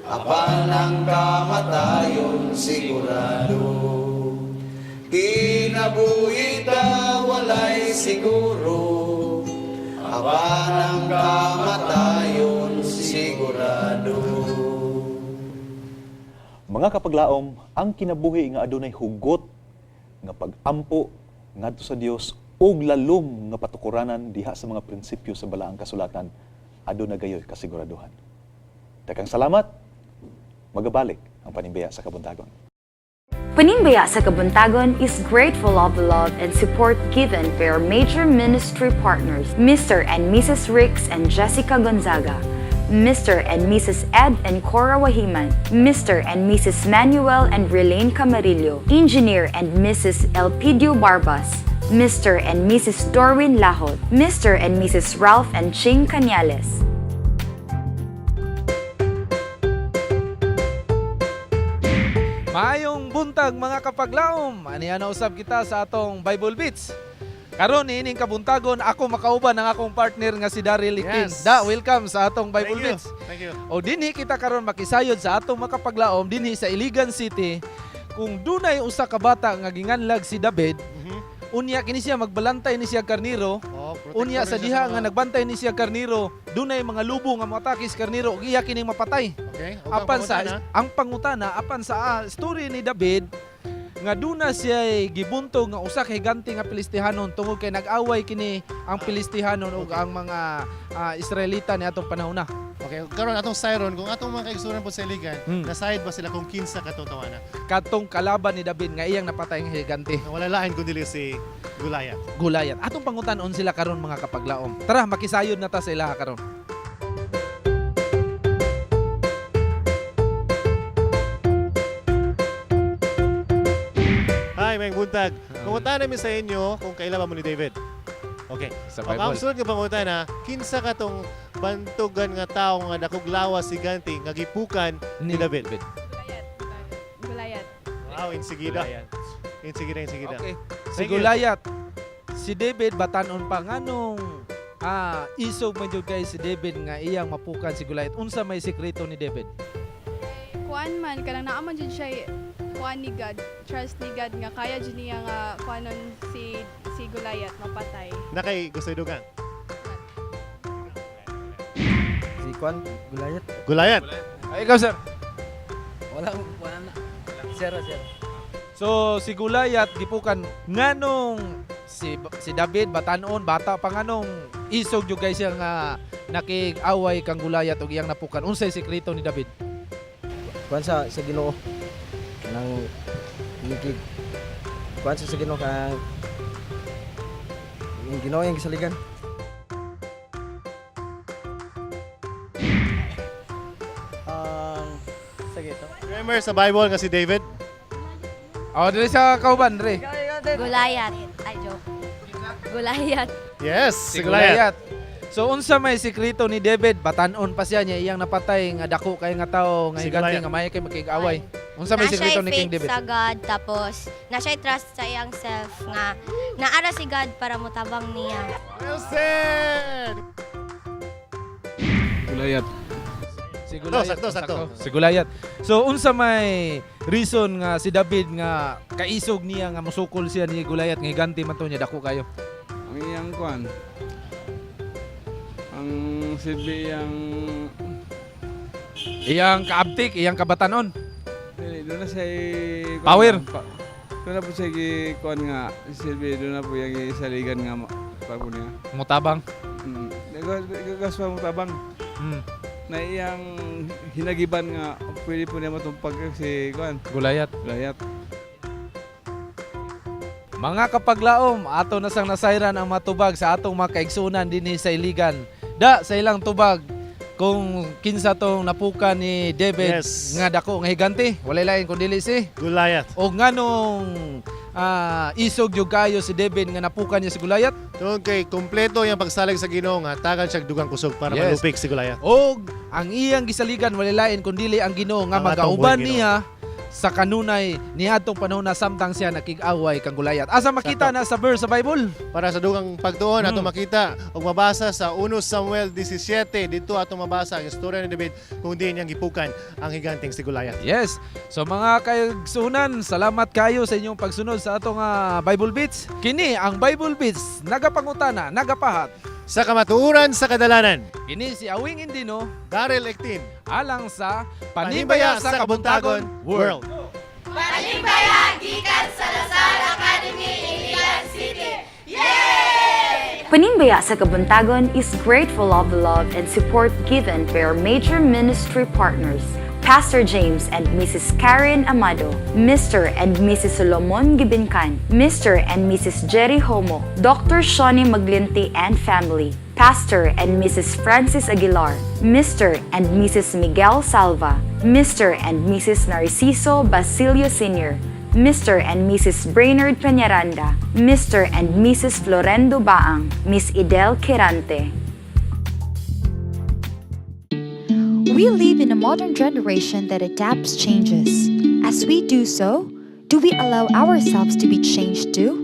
apan ang kamatayon sigurado. Kinabuhi ta walay siguro, apan ang kamatayon sigurado. Mga kapaglaom, ang kinabuhi nga adunay hugot nga pag-ampo ngadto sa Dios ug lalom nga patukuranan diha sa mga prinsipyo sa balaang kasulatan, aduna gayoy kasiguraduhan. Daghang salamat. Magabalik ang Panimbaya sa Kabuntagon. Panimbaya sa Kabuntagon is grateful of the love and support given by our major ministry partners, Mr. and Mrs. Ricks and Jessica Gonzaga, Mr. and Mrs. Ed and Cora Wahiman, Mr. and Mrs. Manuel and Relaine Camarillo, Engineer and Mrs. Elpidio Barbas, Mr. and Mrs. Dorwin Lahot, Mr. and Mrs. Ralph and Ching Cañales. Maayong buntag, mga kapaglaom. Aniya na usab kita sa atong Bible Beats. Karon niining kabuntagon, ako makauban ang akong partner nga si Daryl Ikin. Yes. Da, welcome sa atong Bible Thank you. Beats. Thank you. O dinhi kita karon makisayod sa atong makapaglaom dinhi sa Iligan City kung dunay usa ka bata nga ginganlag si David. Unya kini siya magbalantay ni siya karniro. Oh, protector Unya sa siya diha sa nga nagbantay ni siya karniro, dunay mga lubo nga moatake sa karniro ug iya kining mapatay. Okay. Ug ang Apan sa pangutana? Ang pangutana, apan sa story ni David nga duna siya gibuntog nga usa ka higante nga Pilistihanon tungod kay nag-away kini ang Pilistihanon ug ang mga Israelita ni atong panahon na. Okay, karon atong siron, kung atong mga kaigsuonan po sa Iligan, nasayod ba sila kung kinsa katong tawana? Katong kalaban ni David nga iyang napatay nga higante. Nga wala lain kundi si Goliath. Goliath. Atong pangutan-on sila karon, mga kapaglaom. Tara, makisayod na ta sa ilaha karon. Hi, maayong buntag. Pangutana mi sa inyo kung kaila ba mo ni David. Okay. Sa Ang Bible. sunod nga pangutana, kinsa katong bantugan nga tawo nga dakog lawas higante nga gipukan ni David? Goliath. Wow, insigida. Insigida, insigida. Okay. Si Thank you. Goliath. Si David batanon pa, nganong isog man jud kay si David nga iyang mapukan si Goliath? Unsa may sikreto ni David? Kuan man kanang naa man jud siya kuan ni God, trust ni God nga kaya jud niya nga kuanon si si Goliath mapatay. Nakay gusto dugang. Si Kwan, Goliath. Goliath. Ay, ikaw, sir. Wala, wala na. Zero, zero. So si Goliath gipukan, nganong si si David batanon, bata pa, nganong isog jud kay siya nga nakig-away kang Goliath ug iyang napukan? Unsay sikreto ni David? Kwan sa Ginoo. Kanang nikig. Kwan sa Ginoo, kanang yung Ginoo yung gisaligan. Sige to. Remember sa Bible nga si David? Oh, dili sa kauban, dre. Goliath. Ay, joke. Goliath. Yes, si Goliath. So unsa may sikreto ni David? Batanon pa siya niya iyang napatay nga dako kay nga tawo nga Si higante Goliath. nga may kay makig-away. Unsa may Na sikreto siya'y ni King faith David? sa God, tapos na siya'y trust sa iyang self nga naara si God para motabang niya. Well said! Goliath. Si Goliath. Sakto, sakto. Si Goliath. So unsa may reason nga si David nga kaisog niya nga musukol siya ni Goliath nga higante man to niya, dako kayo? Ang iyang kwan. Ang silbi iyang Iyang kaabtik, iyang kabatanon. Dili doon na siya Power. Doon na po siya kuan nga silbi doon na po yung saligan nga pa po niya. Mutabang. Gagas pa mutabang. Na iyang hinagiban nga pwede po niya matumpag si kuan. Goliath. Goliath. Mga kapaglaom, ato na sang nasayran ang matubag sa atong mga kaigsunan dinhi sa Iligan. Da sa ilang tubag kung kinsa tong napuka ni David nga dako nga higante, walay lain kun dili si Goliath. O nganong isog gyud kayo si David nga napuka niya si Goliath? Tungod kay kumpleto yung pagsalig sa Ginoo nga tagan siya dugang kusog para malupik si Goliath. Og ang iyang gisaligan walay lain kun dili ang Ginoo nga Ang atong magauban buhay Ginoo. niya sa kanunay niadtong panahon na samtang siya nakig-away kang Goliath. Asa makita na sa verse sa Bible? Para sa dugang pagtuon ato makita ug mabasa sa 1 Samuel 17 dito ato mabasa ang istorya ni David kung diin niyang gipukan ang higanteng si Goliath. Yes. So mga kaigsunan, salamat kayo sa inyong pagsunod sa atong Bible Beats. Kini ang Bible Beats nagapangutana, nagapahat sa kamatuoran sa kadalanan. Kini si Awing Indino, Daryl Ektin, alang sa Panimbaya sa Kabuntagon World. Panimbaya gikan sa La Salle Academy, Iligan City. Yay! Panimbaya sa Kabuntagon is grateful of the love and support given by our major ministry partners, Pastor James and Mrs. Karen Amado, Mr. and Mrs. Solomon Gibincan, Mr. and Mrs. Jerry Homo, Dr. Shawnee Maglinti and family, Pastor and Mrs. Francis Aguilar, Mr. and Mrs. Miguel Salva, Mr. and Mrs. Narciso Basilio Sr., Mr. and Mrs. Brainerd Peñaranda, Mr. and Mrs. Florendo Baang, Miss Idel Quirante. We live in a modern generation that adapts changes. As we do so, do we allow ourselves to be changed too?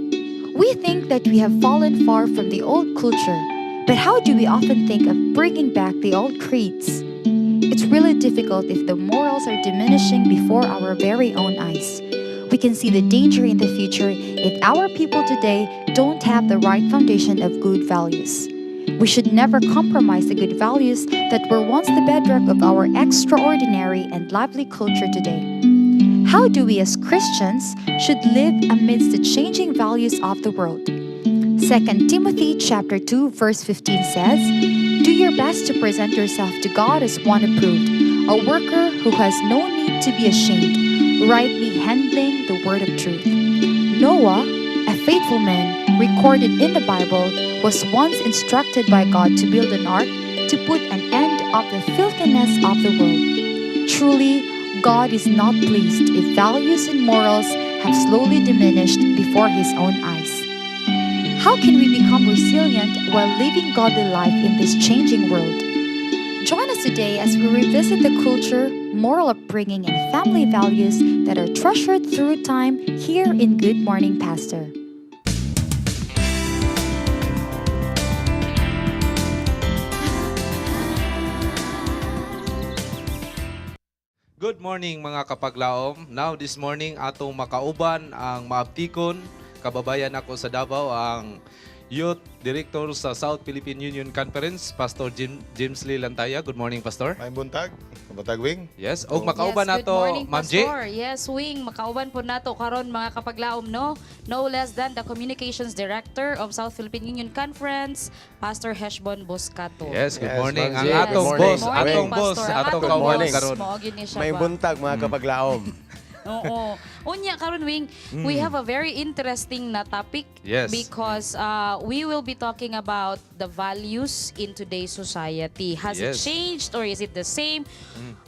We think that we have fallen far from the old culture, but how do we often think of bringing back the old creeds? It's really difficult if the morals are diminishing before our very own eyes. We can see the danger in the future if our people today don't have the right foundation of good values. We should never compromise the good values that were once the bedrock of our extraordinary and lively culture today. How do we as Christians should live amidst the changing values of the world? 2 Timothy chapter 2 verse 15 says, "Do your best to present yourself to God as one approved, a worker who has no need to be ashamed, rightly handling the word of truth." Noah, a faithful man recorded in the Bible, was once instructed by God to build an ark to put an end of the filthiness of the world. Truly, God is not pleased if values and morals have slowly diminished before his own eyes. How can we become resilient while living godly life in this changing world? Join us today as we revisit the culture, moral upbringing, and family values that are treasured through time here in Good Morning Pastor. Good morning, mga kapaglaom. Now this morning atong makauban ang maabtikon kababayan ako sa Davao, ang Youth Director sa South Philippine Union Conference, Pastor James Lee Lantaya. Good morning, Pastor. May buntag. Buntag, Wing. Yes, og makauban Yes, good nato morning, Ma'am J. Pastor. Yes, Wing, makauban po nato karon, mga kapaglaom, no. No less than the Communications Director of South Philippine Union Conference, Pastor Heshbon Boscato. Yes, good Yes, morning. Ma'am Ang J. atong Good morning. boss, Good morning, atong boss, Pastor. Ang atong atong kauban boss, karon. Mao gyud ni siya May ba? buntag, mga kapaglaom. Oo. Unya karon, Wing, we have a very interesting na topic because we will be talking about the values in today's society. Has it changed or is it the same?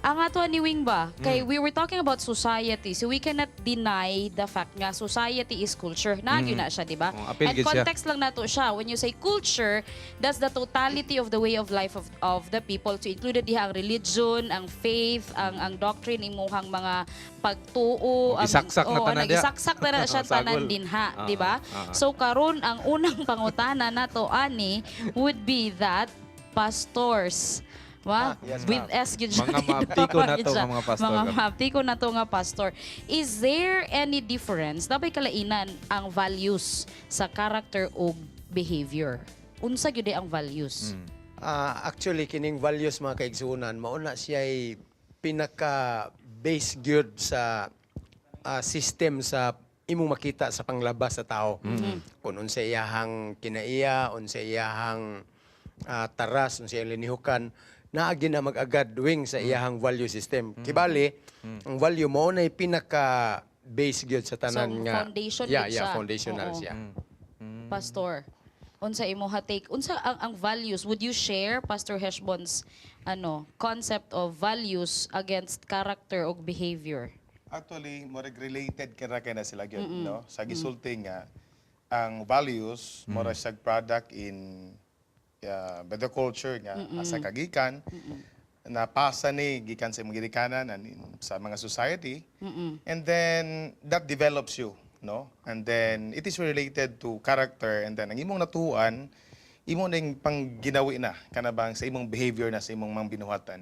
Ang ato ni Wing ba? Kay we were talking about society, so we cannot deny the fact nga society is culture. Na na siya, di ba? Oh, apil And gid siya. context lang nato siya. When you say culture, that's the totality of the way of life of the people, to included diha ang religion, ang faith, ang doctrine, imuhang mga pagtuo, ang Isaksak na oo, tanan diha. Nag-isaksak na na siya tanan Sagol. din ha, di ba? Ah. So karon ang unang pangutana nato ani would be that pastors. Wa? Ah, yes, With ma'am. S gyud siya. Mga maaptiko na to Siya. nga mga pastor. Mga maaptiko na to nga pastor. Is there any difference? Naa bay kalainan ang values sa character o behavior? Unsa gyud ang values? Actually, kining values, mga kaigsuonan, mauna siya pinaka base gyud sa system sa imong makita sa panglabas sa tao. Kung unsa iyahang kinaiya, unsa iyahang taras, unsa iyang linihukan, naagi na mag-agad, Wing, sa iyahang value system. Kibali, ang value mo na pinaka base gyud sa tanan So, nga foundation yeah, gyud yeah, siya. Foundational Oo. siya. Pastor. Unsa imo ha take? Unsa ang values? Would you share Pastor Heshbon's ano concept of values against character og behavior? Actually, murag related kira kay na sila gyud, no? Sa gisulti nga ang values mura siyag product in by the culture nga asa kagikan, napasa ni gikan sa imong ginikanan and sa mga society, and then that develops you, no? And then it is related to character, and then ang imong natuhan, imo ning pangginawi na kana bang sa imong behavior na sa imong mga binuhatan.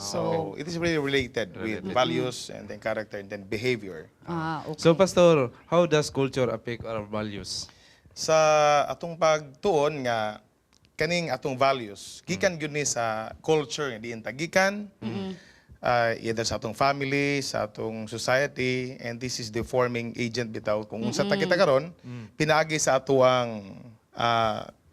So it is really related with Related. Values and then character and then behavior. So Pastor, how does culture affect our values? Sa atong pagtuon nga kaning atong values gikan gyud ni sa culture nga diin ta gikan, either sa atong family, sa atong society, and this is the forming agent bitaw kung unsa ta kita karon pinaagi sa atuang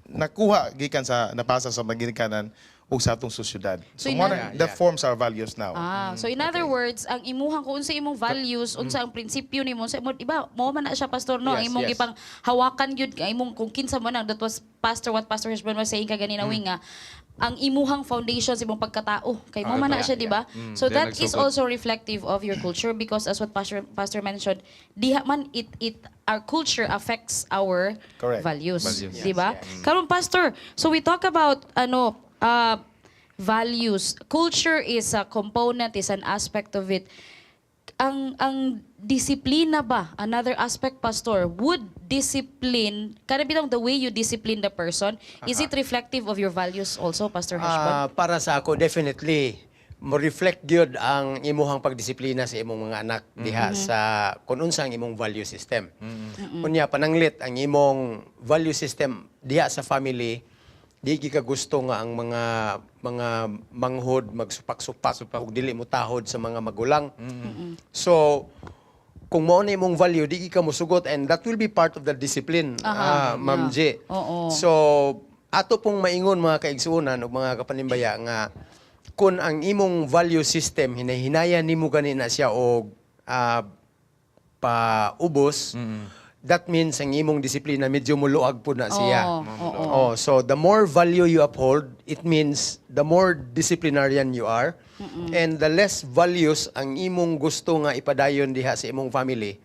nakuha gikan sa napasa sa mga ginikanan ug sa atong sosyedad. So So, in mo na- that forms our values now. Ah, so in other words, ang imuhang kung unsa imong values, unsa ang prinsipyo nimo, unsa imo, iba, mo man na siya, Pastor, no, ang imong gipang hawakan gyud ang imong kung kinsa mo nang, that was Pastor what Pastor Heshbon was saying kaganina mm. nga ang imuhang foundation sa imong pagkatao kay mo man na siya, di ba? So Diyan that is nagsugod. Also reflective of your culture because as what Pastor mentioned, diha man it our culture affects our Correct. values, Values. di ba? Karon, Pastor, so we talk about ano values. Culture is a component, is an aspect of it. Ang disiplina ba, another aspect, Pastor, would discipline, kana bitong the way you discipline the person, is it reflective of your values also, Pastor Heshbon? Ah, para sa ako, definitely mo reflect gyud ang imuhang pagdisiplina sa imong mga anak diha sa kung unsa ang imong value system. Unya pananglit ang imong value system diha sa family, di gyud ka gusto nga ang mga manghod magsupak-supak ug dili mo tahod sa mga magulang. So kung mao na imong value, di gyud ka musugot and that will be part of the discipline, Ma'am J. So ato pong maingon, mga kaigsuonan ug mga kapanimbaya, nga kung ang imong value system hinahinaya nimo gani na siya og paubos, that means ang imong disiplina medyo muluag po na siya. Oo, oo. Oh, so the more value you uphold, it means the more disciplinarian you are. And the less values ang imong gusto nga ipadayon diha sa imong family.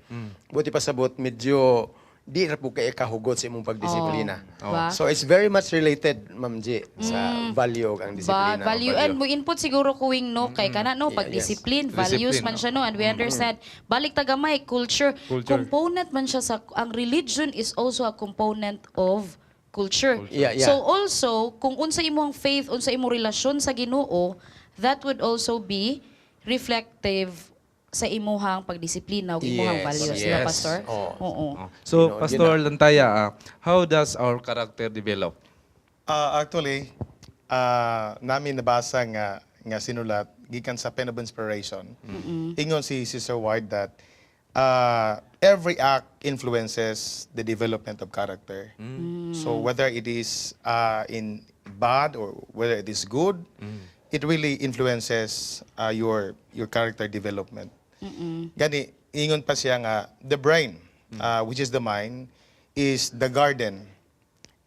Buti pasabot medyo di ra po kay kahugot sa imong pagdisiplina. Oo. Ba? So it's very much related, Ma'am G, sa value ug ang Ba, disiplina. value and mo input siguro kuwing, no, kay kana, no, pag discipline, values Discipline, man no? siya, no, and we understand, balik tagamay, culture, Culture. Component man siya sa ang religion is also a component of culture. Yeah. So also kung unsa imong faith, unsa imong relasyon sa Ginoo, that would also be reflective sa imuhang pagdisiplina ug imuhang values, di ba, Pastor? Oo. Oo. So, Yun Pastor Lantaya, how does our character develop? Actually, namin nabasa nga sinulat gikan sa Pen of Inspiration. Ingon si Sister White that every act influences the development of character. So whether it is in bad or whether it is good, it really influences your character development. Gani, ingon pa siya nga, the brain, which is the mind, is the garden.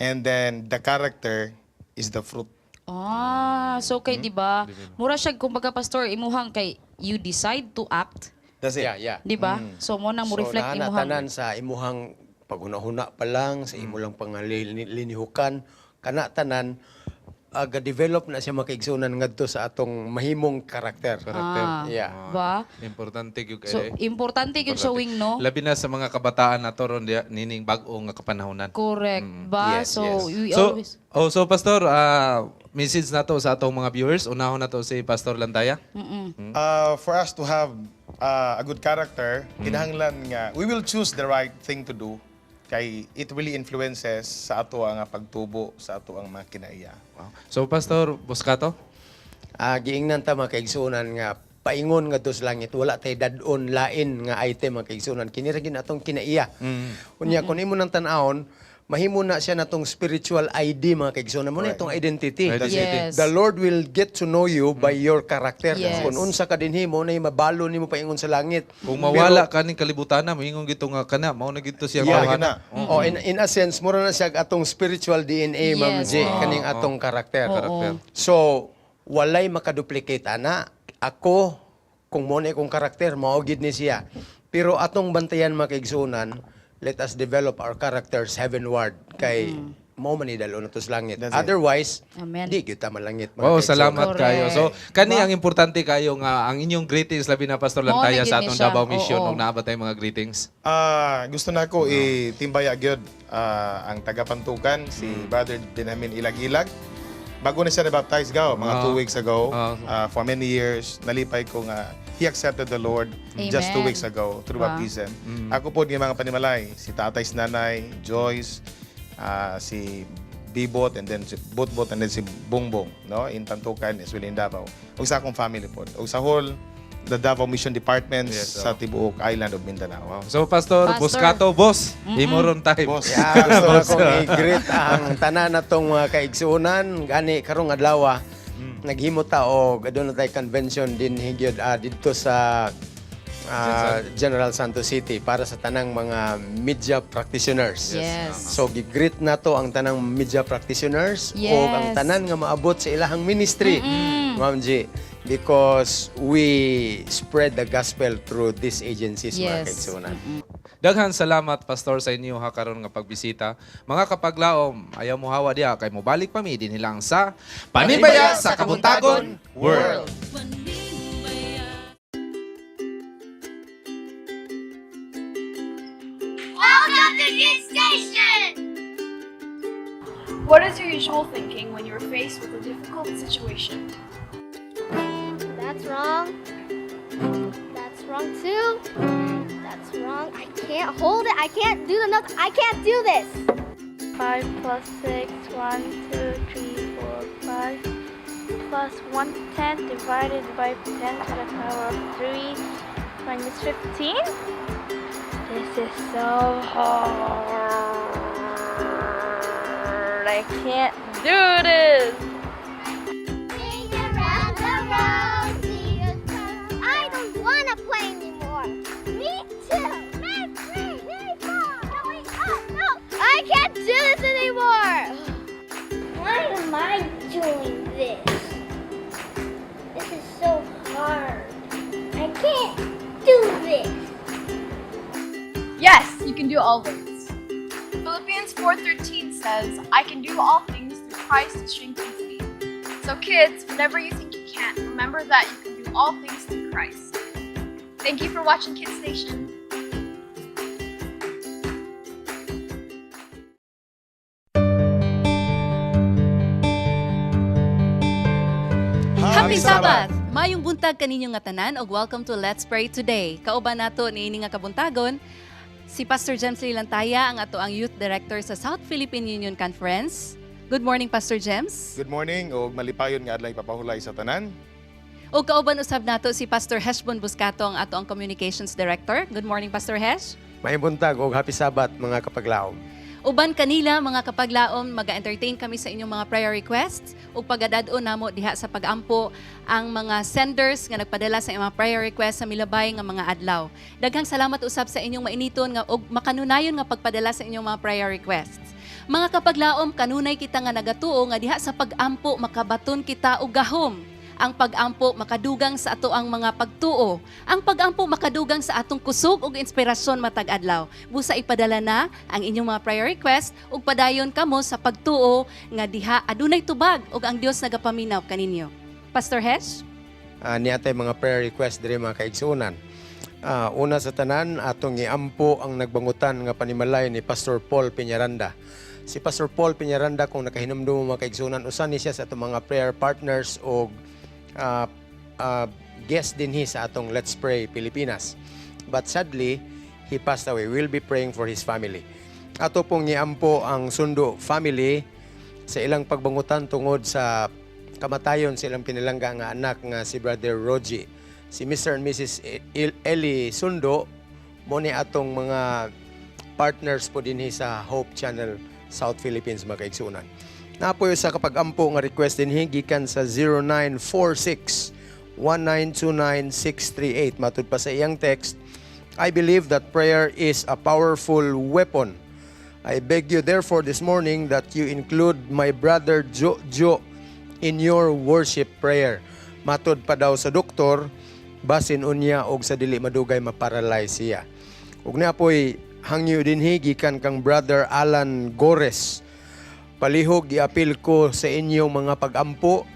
And then the character is the fruit. Ah, so kay, di ba? Mura siya kumbaga, Pastor, imuhang kay you decide to act, That's it. Di ba? So mo nang mo So, reflect naa na imuhang tanan sa imuhang paghuna-huna pa lang, sa imo lang pangalinihukan, kana tanan ga-develop na siya, makaigsunan, ngadto sa atong mahimong karakter. Karakter. Ah, Yeah. ba? Importante gyud So kay. Importante gyud sa wing, no? Labi na sa mga kabataan nato ron diya, nining bag-o nga kapanahonan. Correct ba? Yes, So yes. we So, always oh, so Pastor, message nato sa atong mga viewers. Unahon nato si Pastor Lantaya. For us to have a good character, kinahanglan nga we will choose the right thing to do kay it really influences sa ato ang pagtubo, sa ato ang mga kinaiya. Wow. So Pastor Boscato? Giingnan ta, mga kaigsuonan, nga paingon nga sa langit wala tay dad-on lain nga item, mga kaigsuonan, kini ra gyud atong kinaiya. Unya kon imo nang tan-awon Mahimo na siya natong spiritual ID, mga kaigsoon. Mo na itong identity. Identity. Yes. The Lord will get to know you by your character. Yes. Kung unsa ka dinhi mo na mabalo nimo paingon sa langit. Kung mawala ka ning kalibutan na, moingon gito nga kana, mao na gito siya tawhana. Oh, in a sense, mura na siya atong spiritual DNA, Ma'am J, kaning atong karakter. Karakter. So, walay makaduplicate ana. Ako, kung mo na akong karakter, mao gid ni siya. Pero atong bantayan, mga kaigsuonan, let us develop our characters heavenward kay mao man ni dalo nato sa langit. That's it. Otherwise, Amen. di gyud ta malangit, mga Wow, kaigsuonan. salamat kayo. So, kani ang importante kayo nga ang inyong greetings labi na Pastor Mao na Lantaya gyud sa ni atong siya. Davao Mission Oo. og naa ba tay mga greetings? Gusto na ko itimbaya gyud ang taga-Pantukan, si Brother Benjamin Ilag-Ilag. Bago na siya na-baptize gaw, mga 2 weeks ago. For many years, nalipay ko nga he accepted the Lord just 2 Amen. weeks ago through baptism. Ako po yung mga panimalay, si tatay, si nanay, Joyce, si Bibot, and then si Botbot, and then si Bongbong, no? In Pantukan, as well in Davao. Ug sa akong family po. Ug sa whole the Davao Mission Departments sa tibuok island of Mindanao. So Pastor, Pastor. Buscato, boss, imo ron time. Boss. Yeah, gusto na kong i-greet ang tanan natong mga kaigsuonan gani karong adlaw. Naghimo ta og aduna tay convention din higyod didto sa General Santos City para sa tanang mga media practitioners. So gi-greet nato ang tanang media practitioners o ang tanan nga maabot sa ilahang ministry, Ma'am G, because we spread the gospel through these agencies, mga kaigsuonan. Daghan salamat, Pastor, sa inyo ha karon nga pagbisita. Mga kapaglaom, ayaw mo hawa diha kay mobalik pa mi dinhi lang sa Panimbaya sa Kabuntagon World. Welcome to Kids Station! What is your usual thinking when you're faced with a difficult situation? That's wrong. That's wrong too. That's wrong. I can't hold it. I can't do the notes. I can't do this. 5 plus 6, 1, 2, 3, 4, 5, plus 110 divided by 10 to the power of 3 minus 15? This is so hard. I can't do this. Around the road, I don't wanna play anymore. Me too. Me three, me four. Going up. No, I can't do this anymore. Why am I doing this? This is so hard. I can't do this. Yes, you can do all things. Philippians 4:13 says, "I can do all things through Christ who strengthens me." So kids, whenever you think you can't, remember that you can do all things through Christ. Thank you for watching Kids Station. Happy Sabbath! Mayong buntag kaninyo nga tanan ug welcome to Let's Pray Today. Kauban nato niini nga kabuntagon si Pastor James Lilantaya, ang ato ang Youth Director sa South Philippine Union Conference. Good morning, Pastor James. Good morning ug malipayon nga adlaw ipapahulay sa tanan. Ug kauban usab nato si Pastor Heshbon Buscato, ang ato ang Communications Director. Good morning, Pastor Hesh. Maayong buntag og happy Sabbath, mga kapaglaom. Uban kanila, mga kapaglaom, maga-entertain kami sa inyong mga prayer requests ug pagadad-on namo diha sa pagampo ang mga senders nga nagpadala sa inyong mga prayer requests sa milabay nga mga adlaw. Daghang salamat usab sa inyong mainiton nga ug makanunayon nga pagpadala sa inyong mga prayer requests. Mga kapaglaom, kanunay kita nga nagatuo nga diha sa pagampo makabaton kita og gahom. Ang pagampo makadugang sa ato ang mga pagtuo. Ang pagampo makadugang sa atong kusog ug inspirasyon matag adlaw. Busa ipadala na ang inyong mga prayer request ug padayon kamo sa pagtuo nga diha adunay tubag ug ang Dios nagapaminaw kaninyo. Pastor Hesh? Niya tay mga prayer request diri, mga kaigsuonan. Una sa tanan, atong iampo ang nagbangutan nga panimalay ni Pastor Paul Peñaranda. Si Pastor Paul Peñaranda, kung nakahinumdum mo, mga kaigsuonan, usa ni siya sa atong mga prayer partners o guest dinhi sa atong Let's Pray Pilipinas. But sadly, he passed away. We'll be praying for his family. Ato pong iampo ang Sundo family sa ilang pagbangutan tungod sa kamatayon sa ilang pinalangga nga anak nga si Brother Rogie. Si Mr. and Mrs. Eli Sundo mo ni atong mga partners po dinhi sa Hope Channel South Philippines, mga kaigsuonan. Napoy sa kapagampo nga request dinhi gikan sa 0946 1929638. Matud pa sa iyang text, "I believe that prayer is a powerful weapon. I beg you therefore this morning that you include my brother Jojo in your worship prayer. Matod pa daw sa doktor, basin unya og sa dili madugay maparalyze siya." Ug napoy hangyo dinhi gikan kang Brother Alan Gores. "Palihog giapil ko sa inyong mga pagampo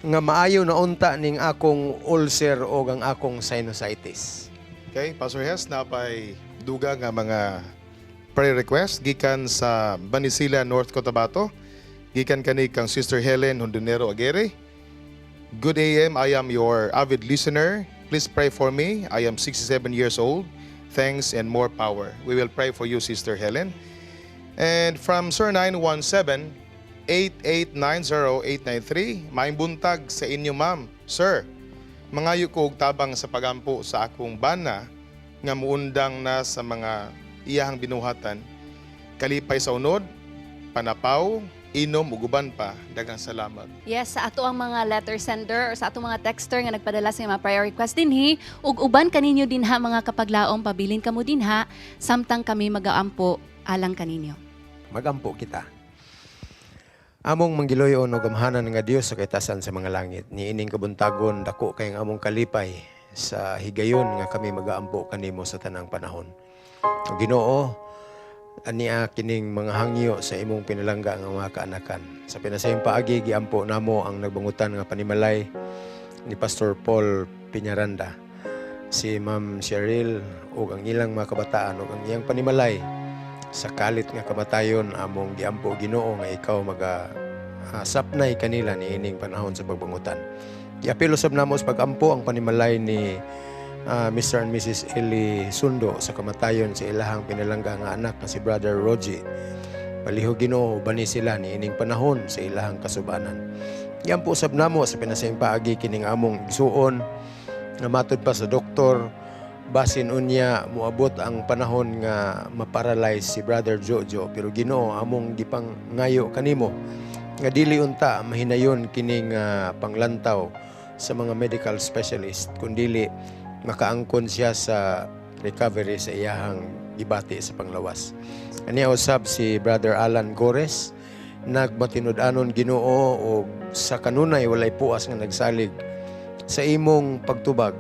nga maayo na unta ning akong ulcer o ang akong sinusitis." Okay, Pastor Hess, napay duga nga mga prayer request gikan sa Banisila, North Cotabato. Gikan kani kang Sister Helen Hondonero Aguirre. "Good AM, I am your avid listener. Please pray for me. I am 67 years old. Thanks and more power." We will pray for you, Sister Helen. And from Sir 917 8890893, "Maayong buntag sa inyo, ma'am. Sir, mangayo ko og tabang sa pagampo sa akong bana nga muundang na sa mga iyahang binuhatan. Kalipay sa unod, panapaw, inom ug uban pa. Daghang salamat." Yes, sa ato ang mga letter sender or sa atong mga texter nga nagpadala sa mga prayer request dinhi ug uban kaninyo dinha, mga kapaglaom, pabilin kamo dinha samtang kami magaampo alang kaninyo. Magampo kita. Among manggiloyon og gamhanan nga Dios sa kaitasan sa mga langit, niining kabuntagon dako kay ang among kalipay sa higayon nga kami magaampo kanimo sa tanang panahon. O Ginoo, ania kining mga hangyo sa imong pinalangga nga mga kaanakan. Sa pinasayong paagi, giampo namo ang nagbangutan nga panimalay ni Pastor Paul Piñaranda, si Ma'am Cheryl ug ang ilang mga kabataan ug ang iyang panimalay sa kalit nga kamatayon. Among giampo, Ginoo, nga ikaw maga sapnay kanila niining panahon sa pagbangutan. Giapil usab namo sa pagampo ang panimalay ni Mr. and Mrs. Eli Sundo sa kamatayon sa ilahang pinalangga nga anak nga si Brother Rogie. Palihog, Ginoo, bani sila niining panahon sa ilahang kasubanan. Giampo usab namo sa pinasayong paagi kining among igsuon nga matod pa sa doktor, basin unya moabot ang panahon nga maparalyze si Brother Jojo, pero Ginoo, among gipang ngayo kanimo nga dili unta mahinayon kining panglantaw sa mga medical specialist, kundili makaangkon siya sa recovery sa iyahang gibati sa panglawas. Ania usab si Brother Alan Gores, nagmatinud-anon, Ginoo, og sa kanunay walay puas nga nagsalig sa imong pagtubag.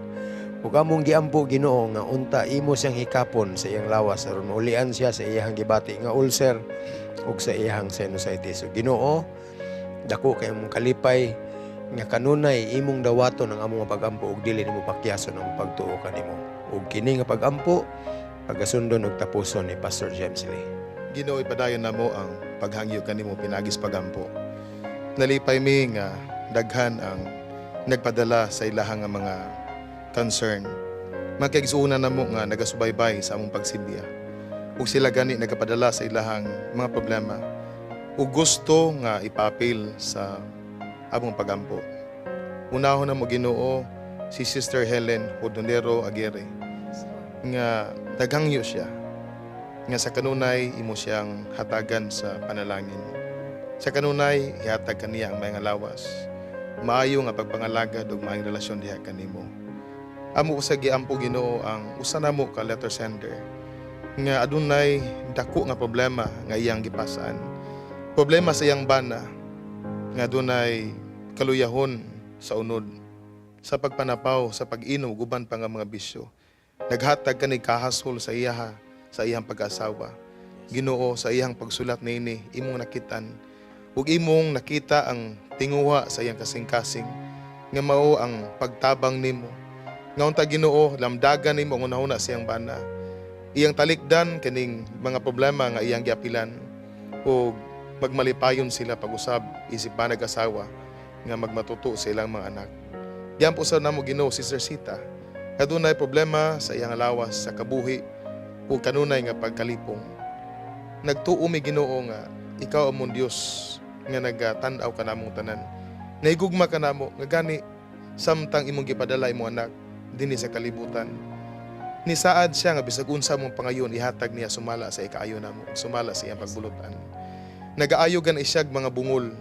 Ug among giampo, Ginoo, nga unta imo siyang hikapon sa iyang lawas aron maulian siya sa iyang gibati nga ulcer ug sa iyang sinusitis. So Ginoo, dako kay among kalipay nga kanunay imong dawaton ang among pagampo ug dili nimo pakyason ang pagtuo kanimo. Ug kini nga pagampo pagasundon ug tapuson ni Pastor James Lee. Ginoo, ipadayon namo ang paghangyo kanimo pinagis pagampo. Nalipay mi nga daghan ang nagpadala sa ilahang nga mga concern. Mga namo nga nagasubaybay sa among pagsimbiya. Ug sila gani nagapadala sa ilahang mga problema ug gusto nga ipapil sa among pagampo. Unahon namo, Ginoo, si Sister Helen Hodonero Aguirre nga naghangyo siya nga sa kanunay imo siyang hatagan sa panalangin. Sa kanunay ihatag kaniya ang maayong lawas, maayo nga pagpangalagad ug maayong relasyon diha kanimo. Amo sa giampo, Ginoo, ang usa namo ka letter sender nga adunay dako nga problema nga iyang gipasaan. Problema sa iyang bana nga adunay kaluyahon sa unod, sa pagpanapaw, sa pag-inom ug uban pa nga mga bisyo. Naghatag kani kahasol sa iyaha, sa iyang pag-asawa. Ginoo, sa iyang pagsulat niini, imong nakitan ug imong nakita ang tinguha sa iyang kasing-kasing nga mao ang pagtabang nimo. Nga unta, Ginoo, lamdagan nimo ang hunahuna sa iyang bana. Iyang talikdan kining mga problema nga iyang giapilan ug magmalipayon sila pag-usab isip banag asawa nga magmatuto sa ilang mga anak. Diyan po sa namo, Ginoo, Sister Sita, adunay problema sa iyang lawas, sa kabuhi ug kanunay nga pagkalipong. Nagtuo mi, Ginoo, nga ikaw among Dios nga nagatan-aw kanamong tanan. Nahigugma kanamo nga gani samtang imong gipadala imong anak dinhi sa kalibutan. Nisaad siya nga bisag unsa mong pangayon ihatag niya sumala sa ikaayo namo, sumala sa iyang pagbulutan. Nagaayo gani siyag mga bungol.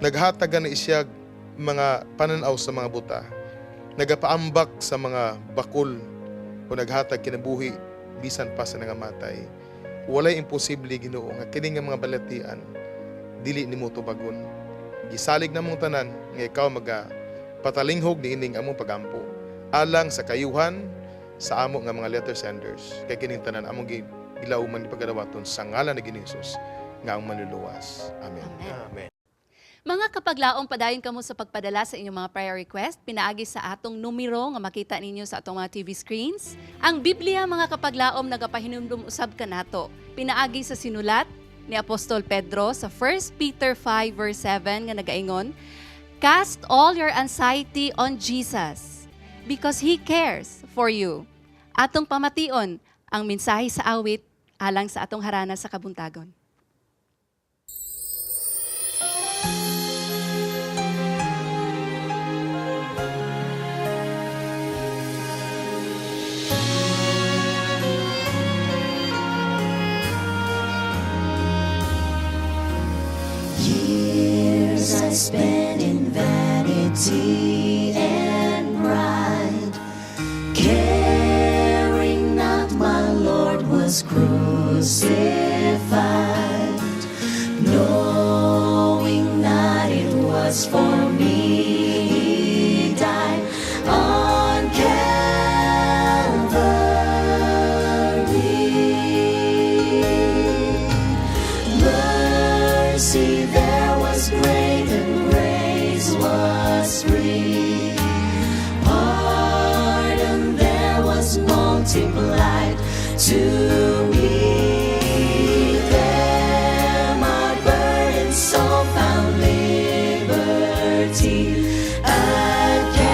Naghatag gani siyag mga pananaw sa mga buta. Nagapaambak sa mga bakul o naghatag kinabuhi bisan pa sa nangamatay. Walay imposible, Ginoo, nga kini nga mga balatian dili nimo tubagon. Gisalig namong tanan nga ikaw maga patalinghog niining among pagampo alang sa kayuhan sa amo nga mga letter senders. Kay kining tanan among gilauman ni pagadawaton sa ngalan ni Ginoong Hesus nga ang manluluwas. Amen. Amen. Mga kapaglaom, padayon kamo sa pagpadala sa inyong mga prayer request. Pinaagi sa atong numero nga makita ninyo sa atong mga TV screens. Ang Biblia, mga kapaglaom, nagapahinumdum usab kanato. Pinaagi sa sinulat ni Apostol Pedro sa 1 Peter 5 verse 7 nga nagaingon, "Cast all your anxiety on Jesus because He cares for you." Atong pamation ang mensahe sa awit alang sa atong harana sa kabuntagon. Years I spent in vanity and pride, caring not my Lord was crucified, knowing not it was for me he died on Calvary. Mercy there was great and grace was free. Pardon there was multiplied to me. There my burdened soul found liberty at Calvary.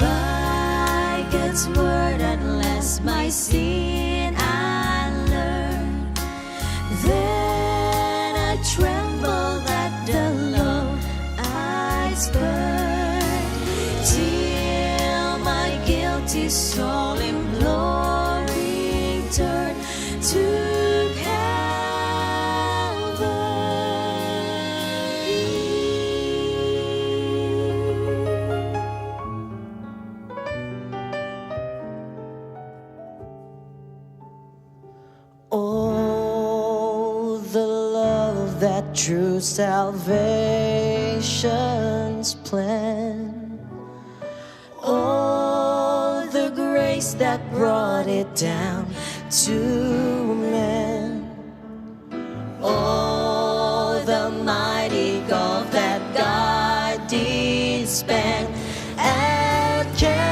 By God's word at last my sin I learned. Then I trembled at the love I spurned, till my guilty soul imploring turned to Calvary. Oh, the love that true salvation's plan. Oh, the grace that brought it down to men. Oh, the mighty gulf that God did span at Calvary.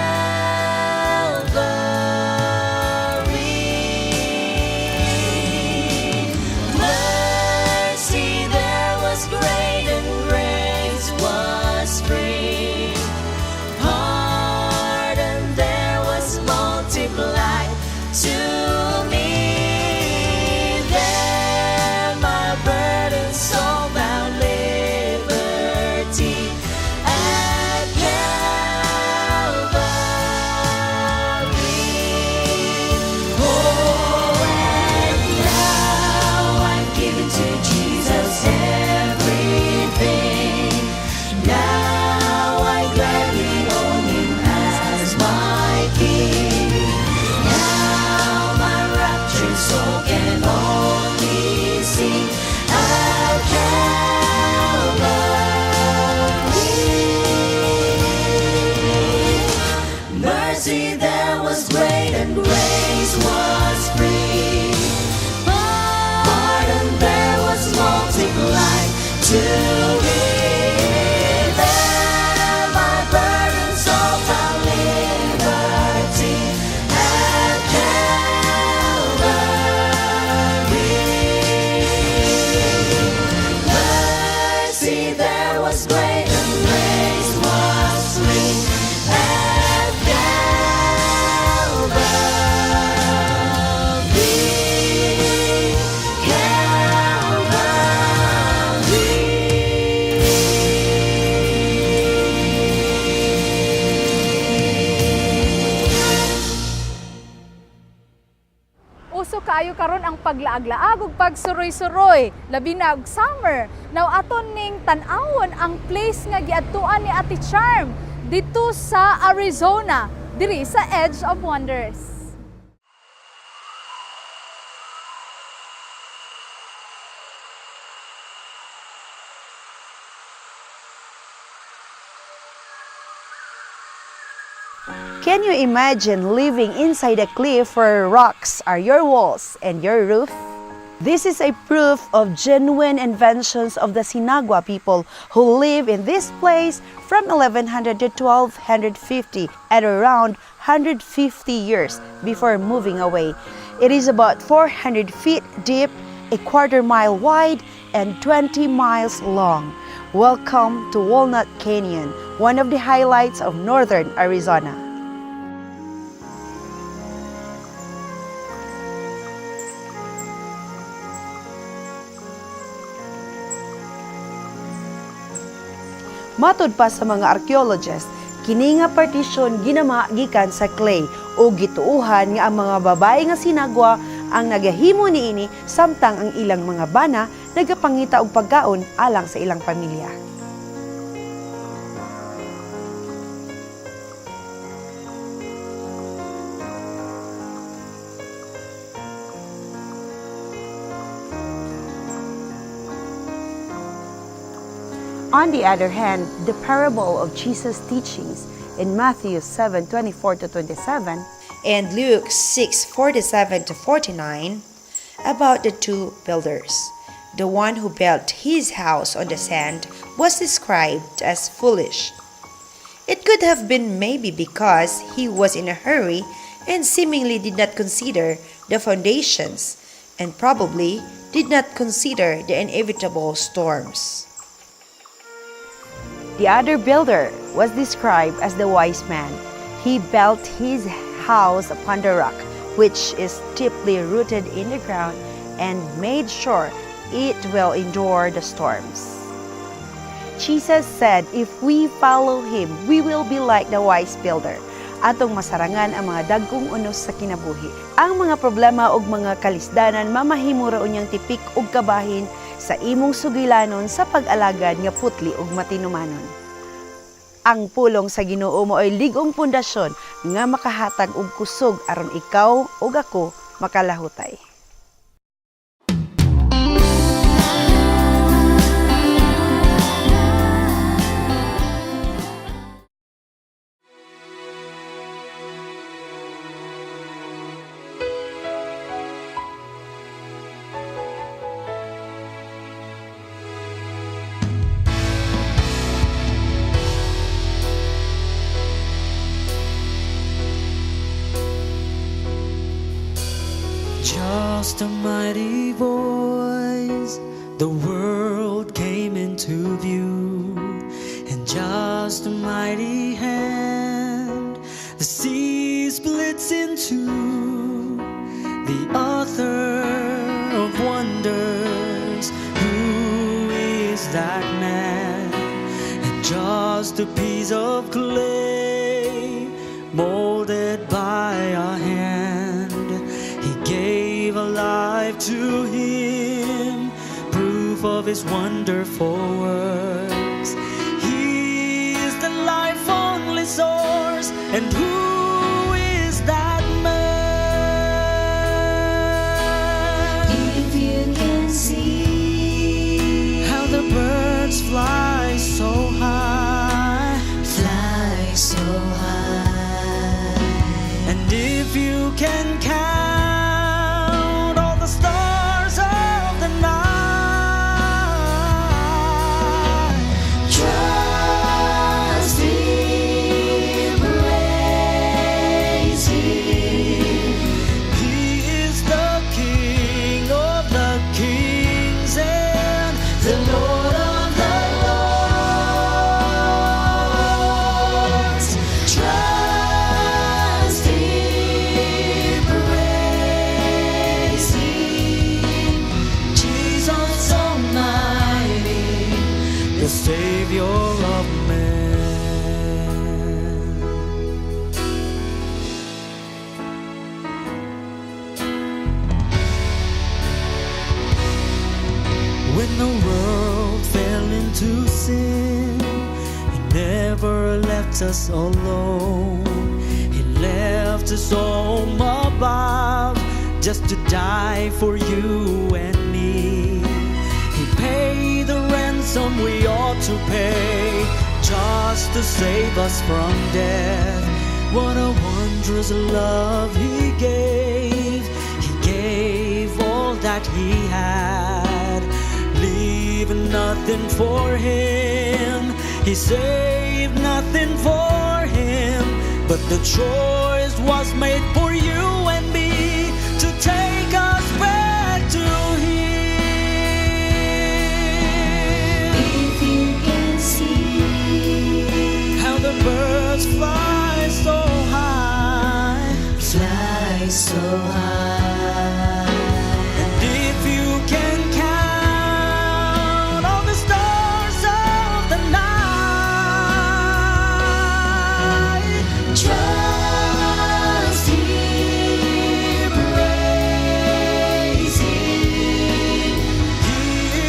Mercy there was great and grace was free. Pardon there was multiplied to me. There my burdened soul found liberty at Calvary. Oh, and now I'm giving to Jesus everything. Now I gladly own Him as my King. Now Uso kaayo karon ang paglaag-laag ug pagsuroy-suroy, labi na og summer. Now aton ning tan-awon ang place nga giadtuan ni Ate Charm dito sa Arizona, diri sa Edge of Wonders. Can you imagine living inside a cliff where rocks are your walls and your roof? This is a proof of genuine inventions of the Sinagua people who live in this place from 1100 to 1250 at around 150 years before moving away. It is about 400 feet deep, a quarter mile wide, and 20 miles long. Welcome to Walnut Canyon, one of the highlights of northern Arizona. Matud pa sa mga archaeologists, kini nga partisyon ginama gikan sa clay o gituuhan nga ang mga babae nga Sinagua ang nagahimo niini samtang ang ilang mga bana nagapangita og pagkaon alang sa ilang pamilya. On the other hand, the parable of Jesus' teachings in Matthew 7:24 to 27 and Luke 6:47 to 49 about the two builders. The one who built his house on the sand was described as foolish. It could have been maybe because he was in a hurry and seemingly did not consider the foundations and probably did not consider the inevitable storms. The other builder was described as the wise man. He built his house upon the rock, which is deeply rooted in the ground, and made sure it will endure the storms. Jesus said, if we follow Him, we will be like the wise builder. Atong masarangan ang mga dagkong unos sa kinabuhi. Ang mga problema ug mga kalisdanan mamahimo ra unyang tipik ug kabahin sa imong sugilanon sa pag-alagad nga putli ug matinumanon. Ang pulong sa Ginoo maoy lig-ong pundasyon nga makahatag og kusog aron ikaw ug ako makalahutay. Just a mighty voice, the world came into view, and just a mighty hand, the sea splits in two. The author of wonders, who is that man? And just a piece of clay molded by a hand. He gave a life to him, proof of his wonderful works. He is the life only source, and who is that man? If you can see how the birds fly so high, fly so high, and if you can count all the stars of the night, trust in prayer. the world fell into sin, He never left us alone. He left His home above just to die for you and me. He paid the ransom we ought to pay just to save us from death. What a wondrous love He gave. He gave all that He had, leaving nothing for Him. He saved nothing for Him, but the choice was made for you and me to take us back to Him. If you can see how the birds fly so high, fly so high. And if you can count all the stars of the night, Trust Him, praise Him. He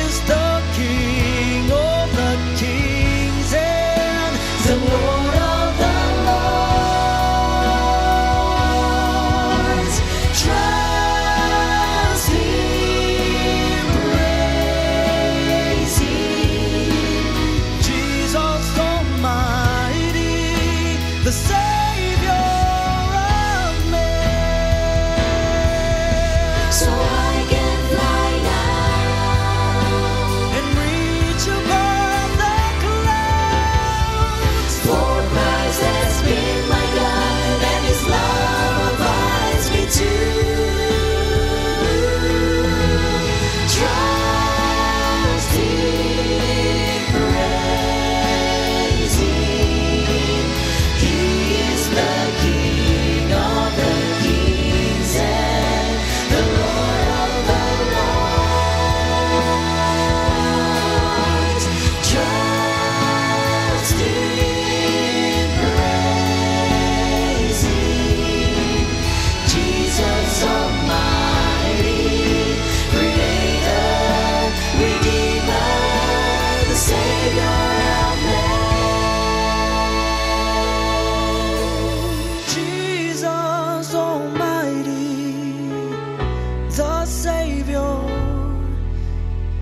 is the King of the kings and The Lord of the lords. Trust Him, praise Him. Jesus Almighty, the Savior of men. So I can fly now and reach above the clouds. For Christ has been my guide, and His love abides me too. Trust Him, praise Him. He is the King of the kings and the Lord of the lords. Trust Him, praise Him. Jesus Almighty, Creator, Redeemer, the Savior of men. Jesus Almighty, the Savior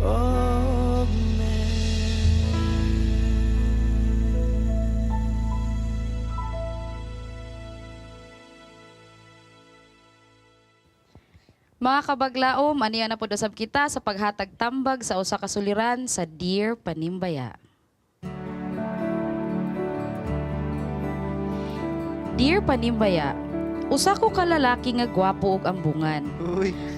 of men. Mga kabaglaom, aniya na pod usab kita sa paghatag tambag sa usa ka suliran sa Dear Panimbaya. Dear Panimbaya, usa ko ka lalaki nga gwapo ug ambungan.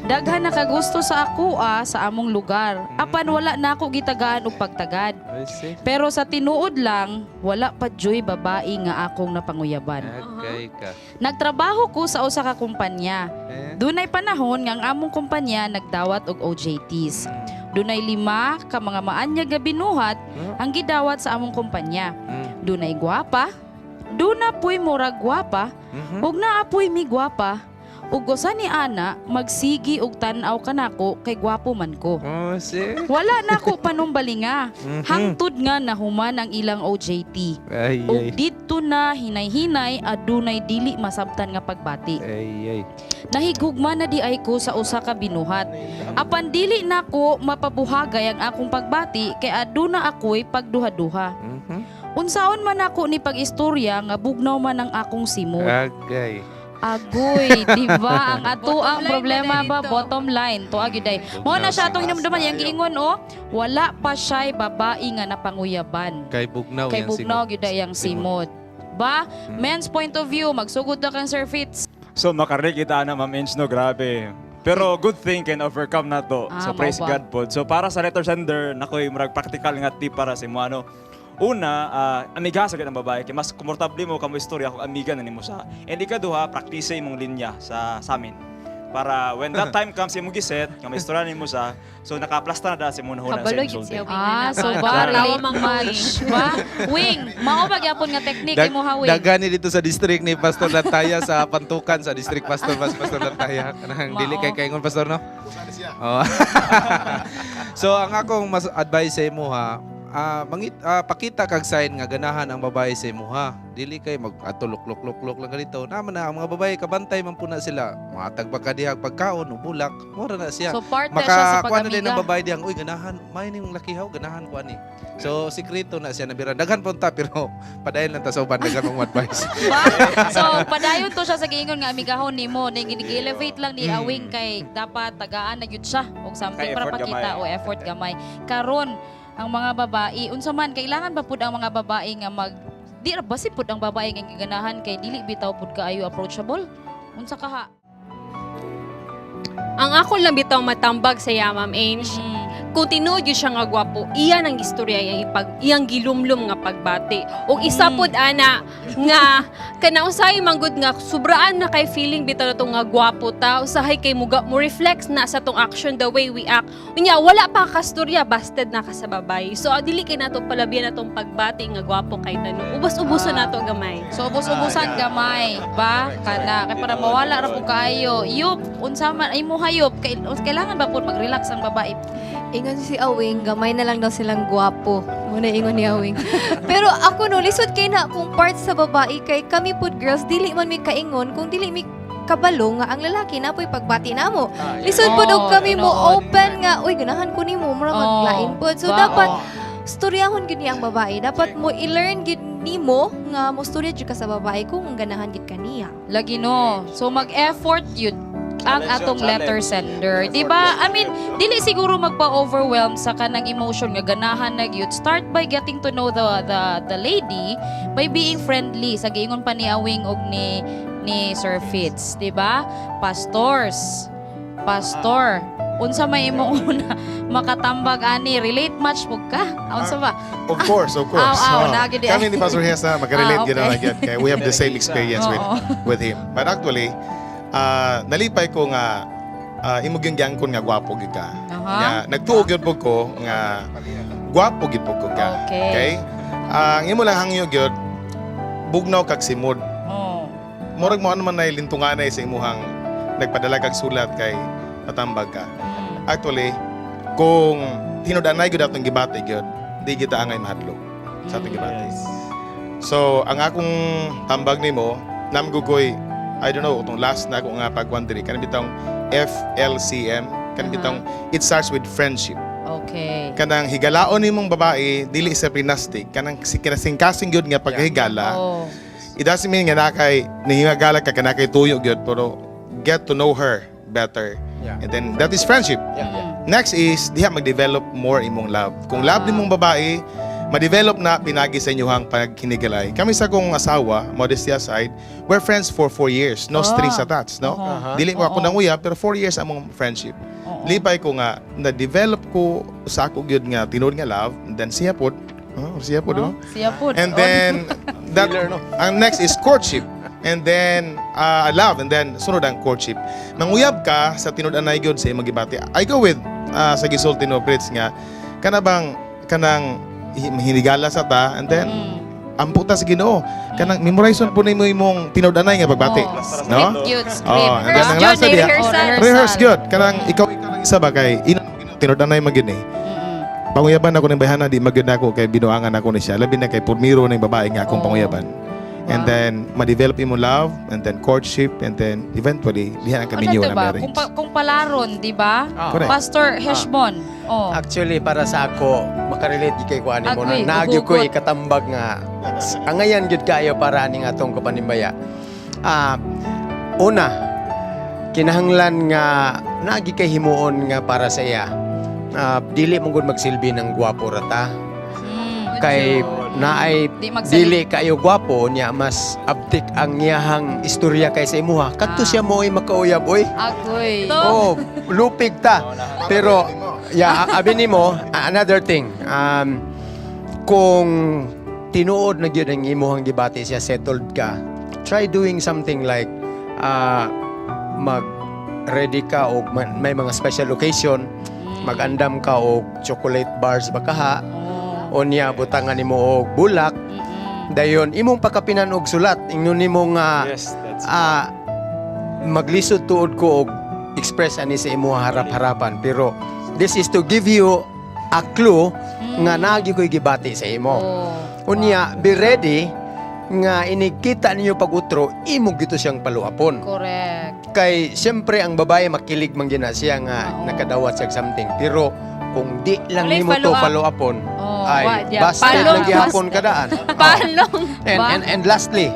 Daghan nakagusto sa ako sa among lugar. Apan wala na ako gitagaan og pagtagad. I see. Pero sa tinuod lang, wala pa juy babae nga akong napanguyaban. Okay ka. Nagtrabaho ko sa usa ka kumpanya. Eh? Dunay panahon nga ang among kumpanya nagdawat og OJTs. Dunay 5 ka mga maanyag nga binuhat ang gidawat sa among kumpanya. Dunay gwapa, duna puy murag gwapa, ug naa puy mi gwapa. Ug usa ni ana magsigi og tan-aw kanako kay gwapo man ko. Oh, see? Wala na ko panumbalinga. Hangtod nga nahuman ang ilang OJT. Ay, Ug ay. didto na hinay-hinay adunay dili masabtan nga pagbati. Ay, ay. Nahigugma na di ay ko sa usa ka binuhat. Apan dili nako mapabuhagay ang akong pagbati kay aduna ako'y pagduha-duha. Unsaon man ako ni pag-istorya nga bugnaw man ang akong simod. Agay. Agoy, di ba? Ang ato ang Bottom line problema na ba dito. bottom line to gyud ay. Mao na siya atong hinumduman yang giingon oh, wala pa siya'y babae nga napanguyaban. Kay bugnaw Kay yang bugnaw simod. gyud ay ang simod. Ba, men's point of view, magsugod na kang Sir Fitz. So makarelate kita na Ma'am Inch, no, grabe. Pero good thing can overcome na to. Ah, So praise mao ba? God po. So para sa letter sender, nakoy murag practical nga tip para sa imo ano. Una, amiga sa ang babae kay mas komportable mo kamo istorya kung amiga na nimo siya. And ikaduha, practice imong linya sa amin. Para when that time comes, imong giset, nga may istorya nimo sa, so nakaplasta na da sa imong hunahuna sa Kabalo imong gyud sulti. siya, Wing. Ah, so ba Tawa relate mang much ba? Wing, mao ba gyapon nga technique imo ha, Wing? Dagani dito sa district ni Pastor Lantaya sa Pantukan sa district Pastor Pas Pastor Lantaya kanang dili kay kaingon pastor, no? Oh. So ang akong mas advice sa imo ha, pakita kag sign nga ganahan ang babae sa imo ha. Dili kay mag atulok lok lok lok lang ganito. Naman na ang mga babae kabantay man pud na sila. Matag ba ka diha pagkaon o bulak, mura na siya. So part na siya sa Makakuha na din ang pag-amiga. babae diyang, uy, ganahan, may ning lakihaw, ganahan ko ani. So, sikreto na siya nabiran. Daghan punta, pero padayon lang ta sa uban, daghan mong advice. Ba? So padayon to siya sa giingon nga amigahon nimo ning gi-elevate lang ni Awing kay dapat tagaan na gyud siya og something Kay para effort pakita gamay. o effort gamay. Karon ang mga babae unsa man kailangan ba pud ang mga babae nga mag di ra basi pud ang babae nga giganahan kay dili bitaw pud kaayo approachable? Unsa ka ha? Ang ako lang bitaw matambag sa iya, Ma'am Ange, kung tinuod yun siya nga gwapo, iya nang istorya iyang ipag iyang gilumlum nga pagbati. Og isa pod ana nga kanausahay manggod nga sobraan na kay feeling bitaw na to nga gwapo ta, usahay kay muga mo reflects na sa tong action, the way we act. Unya wala pa kastorya, busted na ka sa babae. So dili kay nato palabian natong pagbati nga gwapo kay tanong. Ubos-ubuson nato gamay. So ubos-ubusan gamay ba kana kay para mawala ra pud kaayo. Yup, unsa man ay mo hayop kay kailangan ba pud mag-relax ang babae? Ingon si Awing, gamay na lang daw silang gwapo. Muna ingon ni Awing. Pero ako no, lisod kay na kung part sa babae kay kami pud girls, dili man mi kaingon kung dili mi kabalo nga ang lalaki na po'y pagbati namo. Lisod pud og Oo, kami mo tinuod. open nga, uy, ganahan ko nimo, mura maglain pud. So dapat storyahon gyud niya ang babae. Dapat mo i-learn gyud nimo nga mo storya jud ka sa babae kung ganahan gyud ka niya. Lagi no. So mag-effort yun ang Challenge yun, atong challenge. letter sender. Effort Di ba? yun. I mean, dili siguro magpa-overwhelm sa kanang emotion nga ganahan na gyud. Start by getting to know the lady by being friendly. Sa giingon pa ni Awing og ni Sir Fitz, di ba? Pastors. Pastor, unsa may imong una makatambag ani, relate much pud ka? Unsa ba? Of course, of course. Aw, aw, Oh. naa gyud di Kami ni Pastor Hesa, makarelate gyud na gyud. Kay we have the same experience with with him. But actually, nalipay ko nga imo gyud giangkon nga gwapo gyud ka. Nga nagtuo gyud po ko nga gwapo gyud po ko ka. Okay. Ang imo lang hangyo gyud bugnaw kag simod. Oh. Murag mo ano man nay lintunganay sa imuhang nagpadala kag sulat kay patambag ka. Actually, kung tinud-anay gyud atong gibati gyud, di kita angay mahadlok sa atong gibati. So, ang akong tambag nimo, namgugoy, I don't know, itong last na ako nga pagkuan diri, kanang bitong FLCM, kanang bitong it starts with friendship. Kanang higalaon nimong babae, dili sa plastic, kanang si kinasingkasing gyud nga paghigala. It doesn't mean nga nakay nihigala ka kanakay tuyo gyud, pero get to know her better. And then that is friendship. Next is diha mag-develop more imong love. Kung love nimong babae, ma-develop na pinagi sa inyuhang paghinigalay. Kami sa akong asawa, modesty aside, we're friends for 4 years. No strings attached, no? Dili mo ako nanguyab, pero 4 years among friendship. Lipay ko nga, na-develop ko sa ako gyud nga tinuod nga love, and then siya pod, oh, siya pod, oh. Siya pod. And then that ang next is courtship. And then love and then sunod ang courtship. Manguyab ka sa tinud-anay gyud sa imong gibati. I go with sa gisulti no Fritz nga kana bang kanang hinigala sa ta and then ampo ta sa Ginoo. Kanang memorization po nimo imong tinud-anay nga pagbati. Oh, No? script yun, script. Oh, and then ang Rehearse last na yun, diha, rehearsal. rehearse gyud. Kanang ikaw lang isa ba kay ina tinud-anay man gyud eh. Panguyaban ako ng bayhana, di magyud ako kay binuangan ako ni siya. Labi na kay purmiro ng babae nga akong panguyaban. And then, ma-develop imo love, and then courtship, and then eventually, diha ang Ano kaminyo to ng ba? marriage. Kung palaron, di ba? Correct. Pastor Heshbon. Oh. Actually, para sa ako, makarelate gyud kay kuan mo Agree, na nagyo ko hugot. ikatambag nga angayan gyud kayo para aning atong kapanimbaya. Una, kinahanglan nga naagi kay himuon nga para sa iya. Dili mo gud magsilbi ng gwapo ra ta. Kay naay Di magsalit. dili kayo gwapo niya mas abtik ang iyahang istorya kay sa imuha. Kadto siya mo ay makauyab oy. Agoy. Oh, lupig ta. Pero yeah, abi nimo another thing. Kung tinuod na gyud ang imuhang gibati siya, settled ka. Try doing something like mag ready ka og may mga special occasion, magandam ka og chocolate bars bakaha. Unya butangan nimo og bulak. Dayon imong pakapinan og sulat, ingnon nimo nga Yes, that's maglisod tuod ko og express ani sa imong harap-harapan, pero this is to give you a clue nga naa gyud ko'y gibati sa imo. Unya be ready nga inig kita ninyo pag-utro, imo gito siyang paluapon. Kay siyempre ang babae makilig man gyud na siya nga nakadawat siya og something. Pero kung di lang Walay nimo to follow up. paluapon, Oh, ay wa diya. basta Palong, lang gihapon basta. kadaan. Palong. And lastly,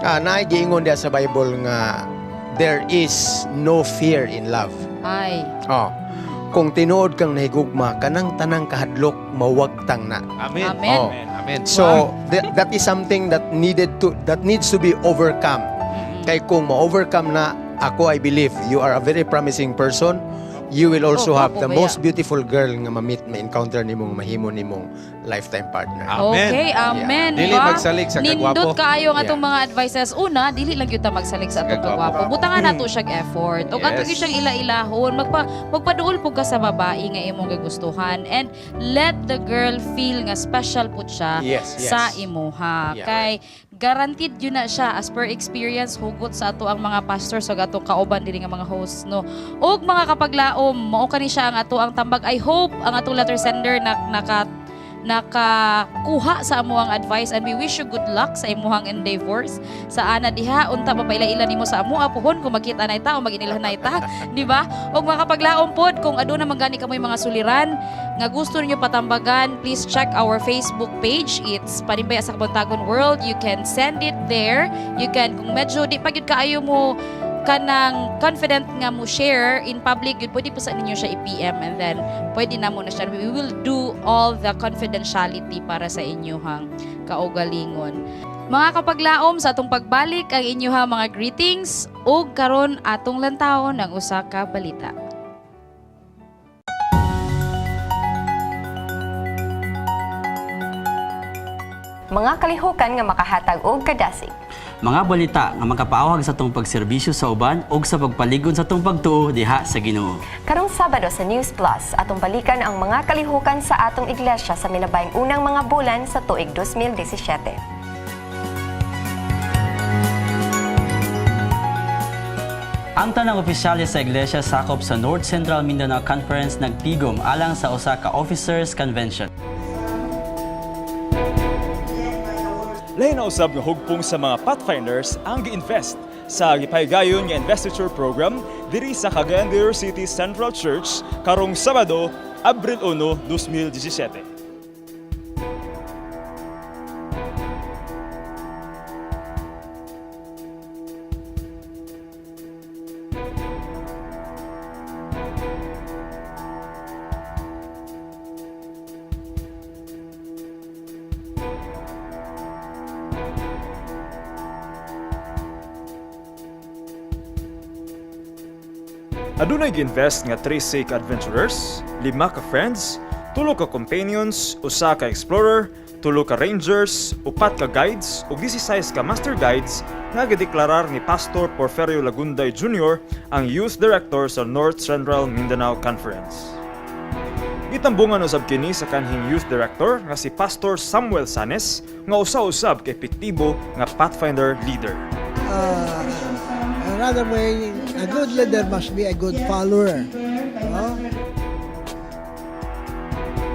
naay giingon diya sa Bible nga there is no fear in love. Ay. Oh. Kung tinuod kang nahigugma, kanang tanang kahadlok mawagtang na. Amen. Amen. Oh. Amen. So that is something that needs to be overcome. Kay kung ma-overcome na, ako, I believe you are a very promising person. You will also Oh, have gwapo the ba most beautiful girl nga ma-meet, ma-encounter nimong mahimo nimong lifetime partner. Okay, amen. Dili ba? magsalig sa kagwapo. Nindot kaayo ang atong mga advices. Una, dili lang gyud ta magsalig sa atong Kagwapo. kagwapo. Butangan nato siyang effort. Ug ato gyud siyang ila-ilahon. Magpaduol pud ka sa babae nga imong gigustuhan and let the girl feel nga special pud siya sa imuha. Kay guaranteed yun na siya as per experience, hugot sa ato ang mga pastors ug atong kauban diri nga mga hosts, no. Ug mga kapaglaom, mao kani siya ang ato ang tambag. I hope ang atong letter sender na nakakuha sa amuang advice and we wish you good luck sa imuhang endeavors sa ana diha. Unta mapaila-ila nimo sa amua puhon kung magkita na ita o mag-inilhan na ita, di ba? Og mga kapaglaom pod, kung aduna man gani kamoy mga suliran nga gusto ninyo patambagan, please check our Facebook page. It's Panimbaya sa Kabuntagon World. You can send it there. You can, kung medyo di pa gyud kaayo mo kanang confident nga mo share in public yun, pwede pa sa ninyo siya i-PM and then pwede na mo na siya. We will do all the confidentiality para sa inyuhang kaugalingon. Mga kapaglaom, sa atong pagbalik ang inyuhang mga greetings ug karon atong lantawon ang usa ka balita. Mga kalihukan nga makahatag og kadasig. Mga balita nga makapaawhag sa atong pagserbisyo sa uban ug sa pagpaligon sa atong pagtuo diha sa Ginoo. Karong Sabado sa News Plus, atong balikan ang mga kalihukan sa atong iglesia sa milabayng unang mga bulan sa tuig 2017. Ang tanang opisyales sa iglesia sakop sa North Central Mindanao Conference nagtigom alang sa usa ka officers convention. Lain na usab nga hugpong sa mga Pathfinders ang gi-invest sa gipahigayon nga investiture program diri sa Cagayan de Oro City Central Church karong Sabado, Abril 1, 2017. Adunay gi-invest nga 13 ka adventurers, 5 ka friends, 3 ka companions, 1 ka explorer, 3 ka rangers, 4 ka guides ug 16 ka master guides nga gideklarar ni Pastor Porferio Lagunday Jr., ang Youth Director sa North Central Mindanao Conference. Gitambungan usab kini sa kanhing Youth Director nga si Pastor Samuel Sanes nga usa-usab kay epektibo nga Pathfinder leader. Another way, a good leader must be a good follower. No?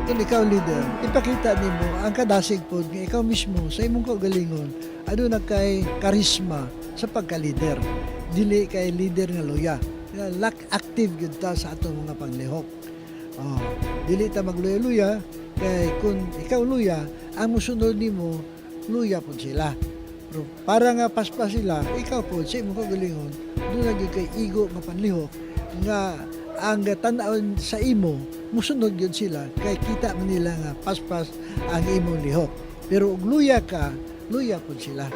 Kung ikaw leader, ipakita nimo ang kadasig pod nga ikaw mismo sa imong kaugalingon aduna kay karisma sa pagka-leader. Dili kay leader nga luya. Lack active gyud ta sa atong mga panglihok. Oh, dili ta magluya-luya kay kung ikaw luya, ang musunod nimo luya pud sila. Pero para nga paspas sila, ikaw po sa imong kaugalingon, duna gyud kay igo nga panlihok nga ang tan-awon sa imo, musunod gyud sila kay kita man nila nga paspas ang imong lihok. Pero og luya ka, luya pud sila.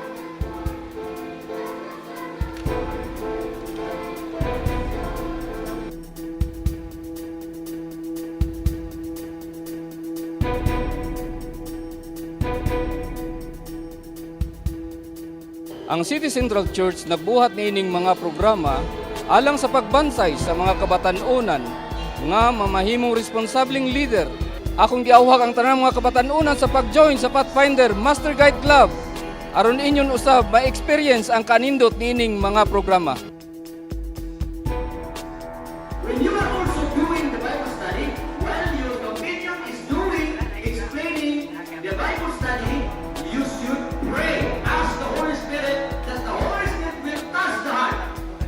Ang City Central Church nagbuhat niining mga programa Alang sa pagbansay sa mga kabatanunan nga mamahimong responsableng leader, akong giawhag ang tanang mga kabatanunan sa pag-join sa Pathfinder Master Guide Club aron inyon usab ma-experience ang kanindot niining mga programa. When you are also doing the Bible study, while your companion is doing, explaining the Bible study, you should pray. Ask the Holy Spirit that the Holy Spirit will touch the heart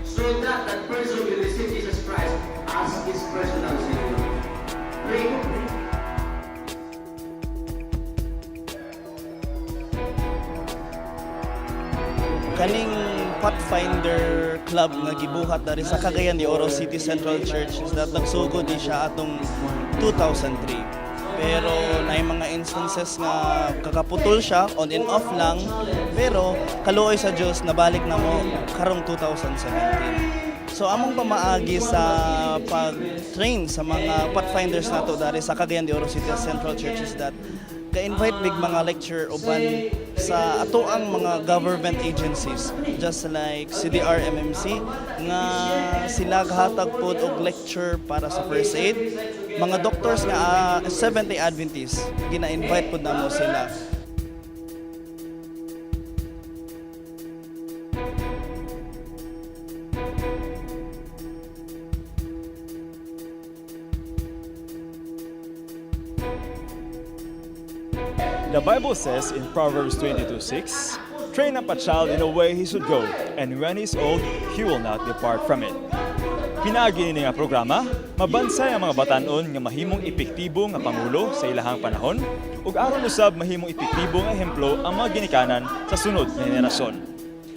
so that that person will receive Jesus Christ as his personal Savior. Pray. Pray. Kaning Pathfinder Club nga gibuhat dari sa Cagayan de Oro City Central Church is that nagsugod ni siya atong 2003. Pero naay mga instances nga kakaputol siya, on and off lang. Pero kaluoy sa Dios, nabalik na mo karong 2017. So among pamaagi sa pag-train sa mga Pathfinders nato dari sa Cagayan de Oro City Central Church is that ka-invite mig mga lecture uban sa ato ang mga government agencies just like CDR-MMC nga sila gahatag pod og lecture para sa first aid. Mga doctors nga Seventh-day Adventist, gina-invite pod namo sila. The Bible says in Proverbs 22:6, "Train up a child in the way he should go, and when he's old, he will not depart from it." Pinaagi ni nga programa, mabansay ang mga batanon nga mahimong epektibo nga pangulo sa ilahang panahon ug aron usab mahimong epektibo nga ehemplo ang mga ginikanan sa sunod nga henerasyon.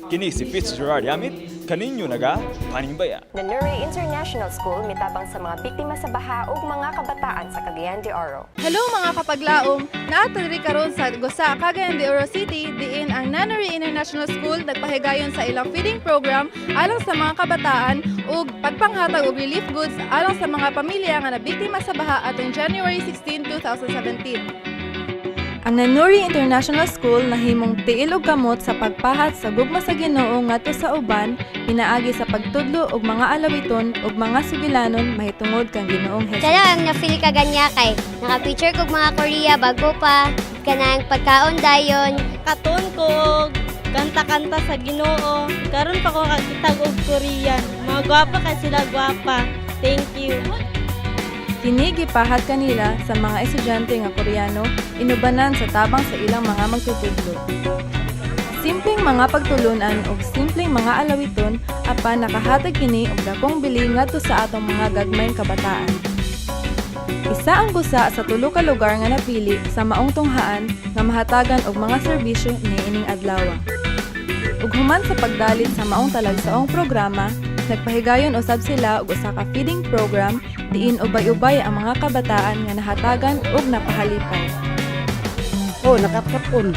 Kini si Fitzgerald Yamit, kaninyo naga panimbaya. Nanuri International School mitabang sa mga biktima sa baha ug mga kabataan sa Cagayan de Oro. Hello mga kapaglaom! Naa ta diri karon sa Gusa, Cagayan de Oro City, diin ang Nanuri International School nagpahigayon sa ilang feeding program alang sa mga kabataan ug pagpanghatag og relief goods alang sa mga pamilya nga nabiktima sa baha atong January 16, 2017. Ang Nanuri International School nahimong tiil og kamot sa pagpahat sa gugma sa Ginoo ngadto sa uban pinaagi sa pagtudlo og mga alawiton ug mga sugilanon mahitungod kang Ginoong Hesus. Kaya ang na-feel ka ganya kay naka-picture kog mga Korea bago pa kanang pagkaon dayon. Katon ko og kanta-kanta sa Ginoo. Karon pa ko kakitag og Korean. Mga gwapa kay sila, gwapa. Thank you. Kini gipahat kanila sa mga estudyante nga Koreano inubanan sa tabang sa ilang mga magtutudlo. Simpleng mga pagtulunan ug simpleng mga alawiton apan nakahatag kini og dakong bili ngadto sa atong mga gagmayng kabataan. Isa ang Gusa sa tulo ka lugar nga napili sa maong tunghaan nga mahatagan og mga serbisyo niining adlaw. Ug human sa pagdalit sa maong talagsaong programa, nagpahigayon usab sila og usa ka feeding program diin ubay-ubay ang mga kabataan nga nahatagan ug napahalipay. Oh, nakapkapon.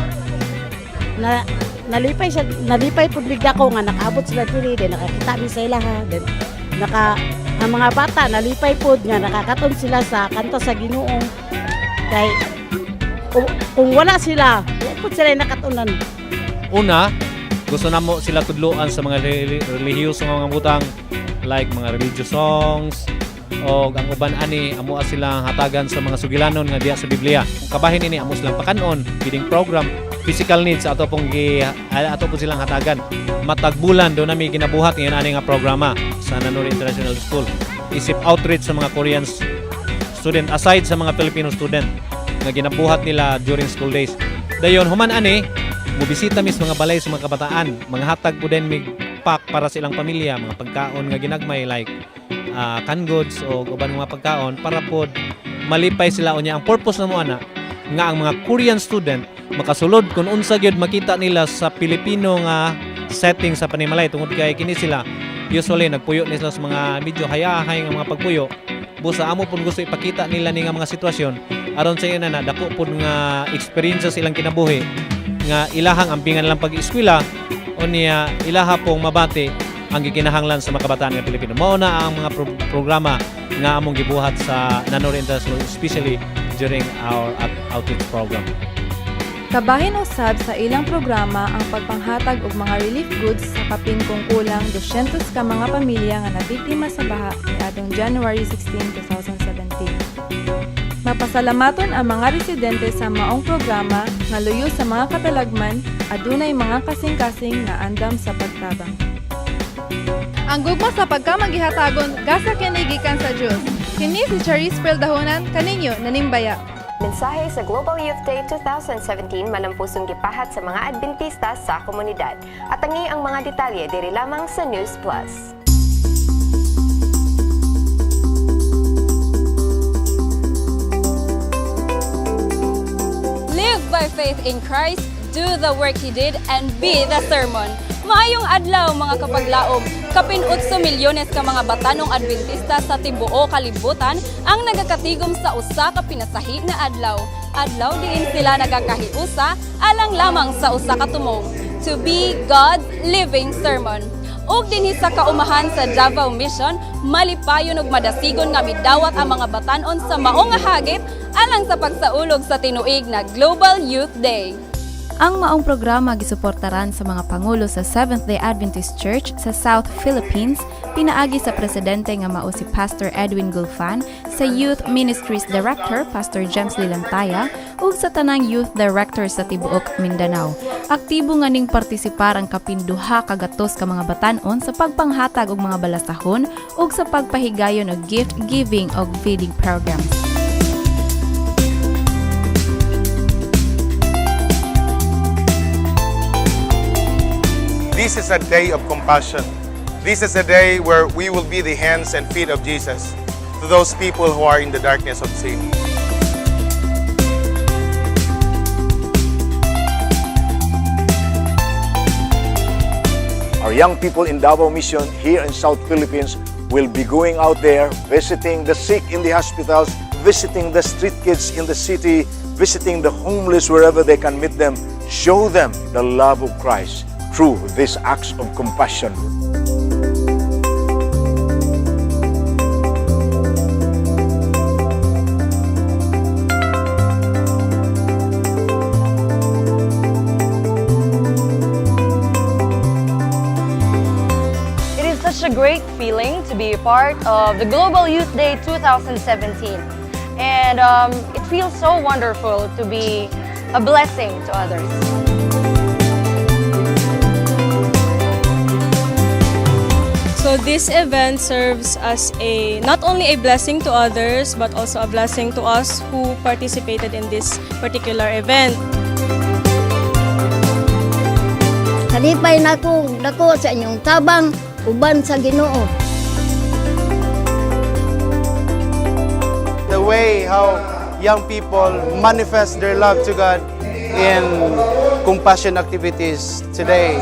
Na nalipay sa nalipay pud bigla ko nga nakaabot sila diri, then nakakita mi sa ilaha, then naka ang mga bata nalipay pud nga nakakaton sila sa kanta sa Ginoo. Kay kung wala sila, wa pud sila nakatunan. Una, gusto namo sila tudloan sa mga relihiyoso nga mga butang like mga religious songs o ang uban ani amo silang hatagan sa mga sugilanon nga diya sa Biblia. Kung kabahin ini amo silang pakanon, feeding program, physical needs ato pong gi ato po silang hatagan. Matag bulan do nami ginabuhat ngayon ani nga programa sa Nanuri International School. Isip outreach sa mga Korean student aside sa mga Filipino student nga ginabuhat nila during school days. Dayon human ani mobisita mis mga balay sa mga kabataan, mga hatag po din mig pack para sa ilang pamilya, mga pagkaon nga ginagmay like canned goods o uban mga pagkaon para pod malipay sila. Unya ang purpose namo ana nga ang mga Korean student makasulod kung unsa gyud makita nila sa Pilipino nga setting sa panimalay, tungod kay kini sila usually nagpuyo ni sila sa mga medyo hayahay nga mga pagpuyo. Busa amo pud gusto ipakita nila ni nga mga sitwasyon aron sa ina na dako pud nga experience sa ilang kinabuhi nga ilahang ampingan lang pag-eskwela, unya ilaha pong mabati ang gikinahanglan sa mga kabataan nga Pilipino. Mao na ang mga programa nga among gibuhat sa Nanuri International, especially during our outreach program. Kabahin usab sa ilang programa ang pagpanghatag og mga relief goods sa kapin kung kulang 200 ka mga pamilya nga nabiktima sa baha niadtong January 16, 2017. Mapasalamaton ang mga residente sa maong programa nga luyo sa mga katalagman, adunay mga kasing-kasing nga andam sa pagtabang. Ang gugma sa pagkamagihatagon gasa kini gikan sa Dios. Kini si Charis Peldahonan kaninyo nanimbaya. Mensahe sa Global Youth Day 2017 malampusong gipahat sa mga Adventista sa komunidad. Atangi ang mga detalye diri lamang sa News Plus. Live by faith in Christ, do the work He did, and be the sermon. Maayong adlaw, mga kapaglaom. Kapin 8 milyones ka mga batanong Adventista sa tibuo kalibutan ang nagakatigom sa usa ka pinasahi na adlaw. Adlaw diin sila nagakahiusa alang lamang sa usa ka tumong. To be God's living sermon. Ug dinhi sa kaumahan sa Davao Mission, malipayon ug madasigon nga midawat ang mga batan-on sa maong nga hagit alang sa pagsaulog sa tinuig na Global Youth Day. Ang maong programa gisuportaran sa mga pangulo sa Seventh-day Adventist Church sa South Philippines, pinaagi sa presidente nga mao si Pastor Edwin Gulfan, sa Youth Ministries Director Pastor James Lilantaya ug sa tanang Youth Director sa tibuok Mindanao. Aktibo nga ning partisipar ang kapin 200 ka mga batan-on sa pagpanghatag og mga balasahon ug sa pagpahigayon og gift giving ug feeding programs. This is a day of compassion. This is a day where we will be the hands and feet of Jesus to those people who are in the darkness of sin. Our young people in Davao Mission here in South Philippines will be going out there, visiting the sick in the hospitals, visiting the street kids in the city, visiting the homeless wherever they can meet them, show them the love of Christ through these acts of compassion. It is such a great feeling to be a part of the Global Youth Day 2017. And it feels so wonderful to be a blessing to others. So this event serves as a not only a blessing to others but also a blessing to us who participated in this particular event. Kalipay nako dako sa inyong tabang uban sa Ginoo. The way how young people manifest their love to God in compassion activities today.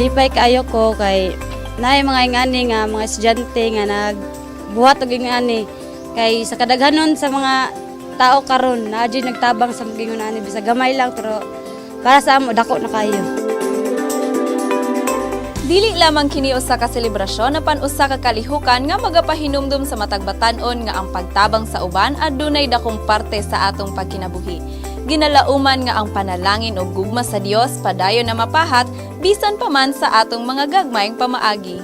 Lipay kaayo ko kay naay mga ingani nga mga estudyante nga nagbuhat og ingani, kay sa kadaghanon sa mga tao karon naa jud nagtabang sa mga ani, bisag gamay lang, pero para sa amo dako na kayo. Dili lamang kini usa ka selebrasyon apan usa ka kalihukan nga magapahinumdum sa matag batan-on nga ang pagtabang sa uban adunay dakong parte sa atong pagkinabuhi. Ginalauman nga ang panalangin ug gugma sa Dios padayon na mapahat bisan pa man sa atong mga gagmayng pamaagi.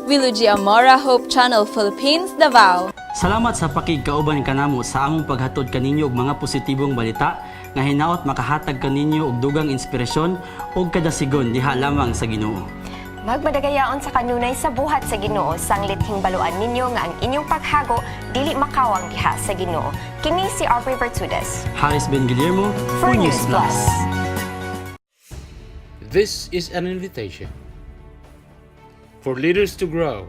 Willow G. Amora, Hope Channel Philippines, Davao. Salamat sa pakigkauban kanamo sa among paghatod kaninyo og mga positibong balita nga hinaot makahatag kaninyo og dugang inspirasyon ug kadasigon diha lamang sa Ginoo. Magmadagayaon sa kanunay sa buhat sa Ginoo, sanglit hingbaluan ninyo nga ang inyong paghago dili makawang diha sa Ginoo. Kini si Aubrey Vertudes. Harris Ben Guillermo for News Plus. This is an invitation for leaders to grow,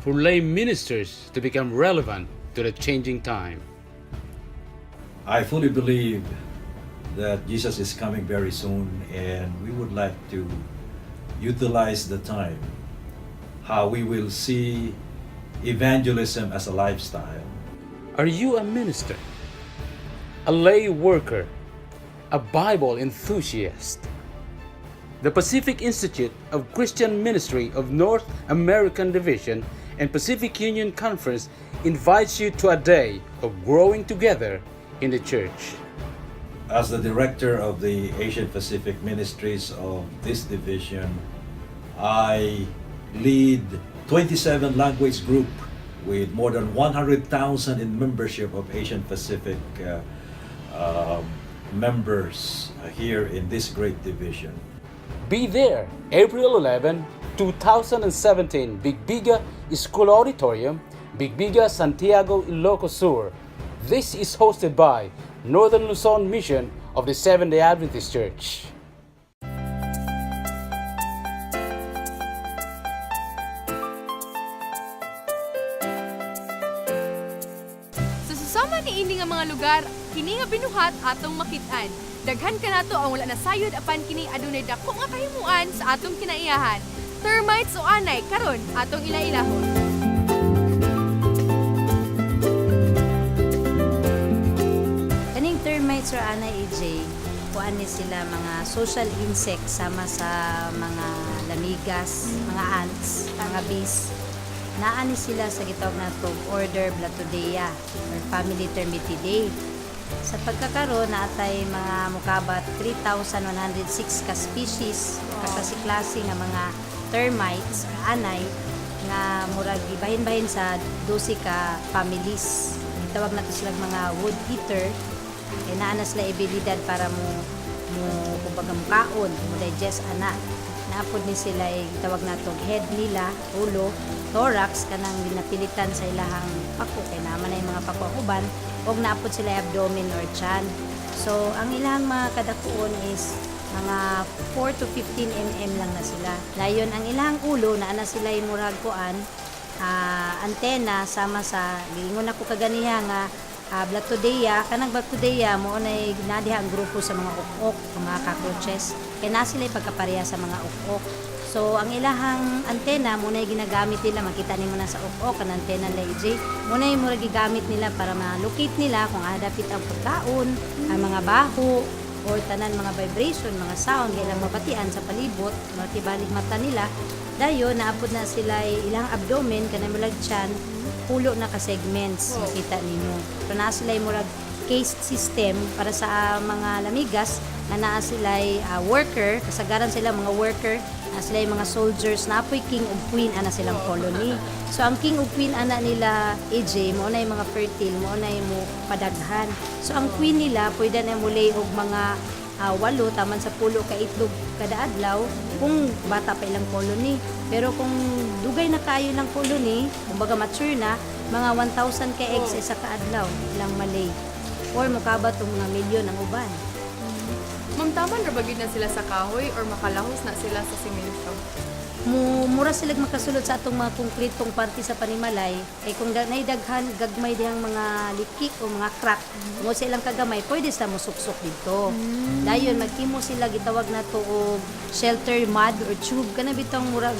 for lay ministers to become relevant to the changing time. I fully believe that Jesus is coming very soon, and we would like to utilize the time how we will see evangelism as a lifestyle. Are you a minister, a lay worker, a Bible enthusiast? The Pacific Institute of Christian Ministry of North American Division and Pacific Union Conference invites you to a day of growing together in the church. As the director of the Asian Pacific Ministries of this division, I lead 27 language group with more than 100,000 in membership of Asian Pacific members here in this great division. Be there, April 11, 2017, Bigbiga School Auditorium, Bigbiga, Santiago, Ilocos Sur. This is hosted by Northern Luzon Mission of the Seventh-day Adventist Church. Sa susama niini nga mga lugar, kini nga binuhat atong makit-an. Daghan kanato ang wala nasayod apan kini adunay dako nga kahimuan sa atong kinaiyahan. Termites o anay karon atong ila-ilahon. Kaning termites or anay, AJ, kuan ni sila mga social insects sama sa mga lamigas, mga ants, mga bees. Naa ni sila sa gitawag nato order Blattodea or family Termitidae. Sa pagkakaroon naatay mga mukabat 3,106 ka species, kaklase-klase nga mga termites or anay nga murag gibahin-bahin sa 12 ka families. Gitawag nato sila mga wood eater kay naa na sila abilidad para mo kumbaga mukaon, mo digest ana. Naapod ni sila ay tawag nato head nila, ulo, thorax, kanang ginapilitan sa ilahang pako kay naa man ay mga pako ang uban, ug naapod sila abdomen or tiyan. So ang ilang mga kadakuon is mga 4 to 15 mm lang na sila. Dayon ang ilang ulo naa na sila murag kuan antena sama sa giingon ako kaganiha nga Blattodea. Kanang Blattodea mao nay nadiha ang grupo sa mga ok-ok, mga cockroaches, kay na sila pagkapareha sa mga ok-ok. So ang ilahang antena mo na ginagamit nila, makita nimo na sa ok-ok ang antena nila, AJ, mo na mura gigamit nila para ma-locate nila kung adapit ang pagkaon, ang mga baho or tanan mga vibration, mga sound nga ilang mabatian sa palibot, matibalik mata nila. Dayon naapod na sila ilang abdomen, kanang murag tiyan, pulo na ka segments, makita ninyo. Pero naa sila murag caste system para sa mga lamigas na naa sila worker, kasagaran sila mga worker, naa sila mga soldiers, naapoy king ug queen ana silang colony. So ang king ug queen ana nila, AJ, mo na yung mga fertile, mo na mo padaghan. So ang queen nila pwede na mo lay og mga 8 taman sa 10 ka itlog kada adlaw kung bata pa ilang colony. Pero kung dugay na kayo lang colony, kumbaga mature na, mga 1,000 ka eggs isa ka adlaw ilang malay. Or mukabat og mga milyon ang uban. Ma'am, taman ra ba gyud na sila sa kahoy or makalahos na sila sa simento? Mura sila makasulod sa atong mga konkretong parte sa panimalay kay kung naidaghan gagmay dihang mga liki o mga crack mo sa ilang kagamay, pwede sila mosuksok dito. Dayon maghimo sila gitawag nato og shelter mud or tube, kana bitong murag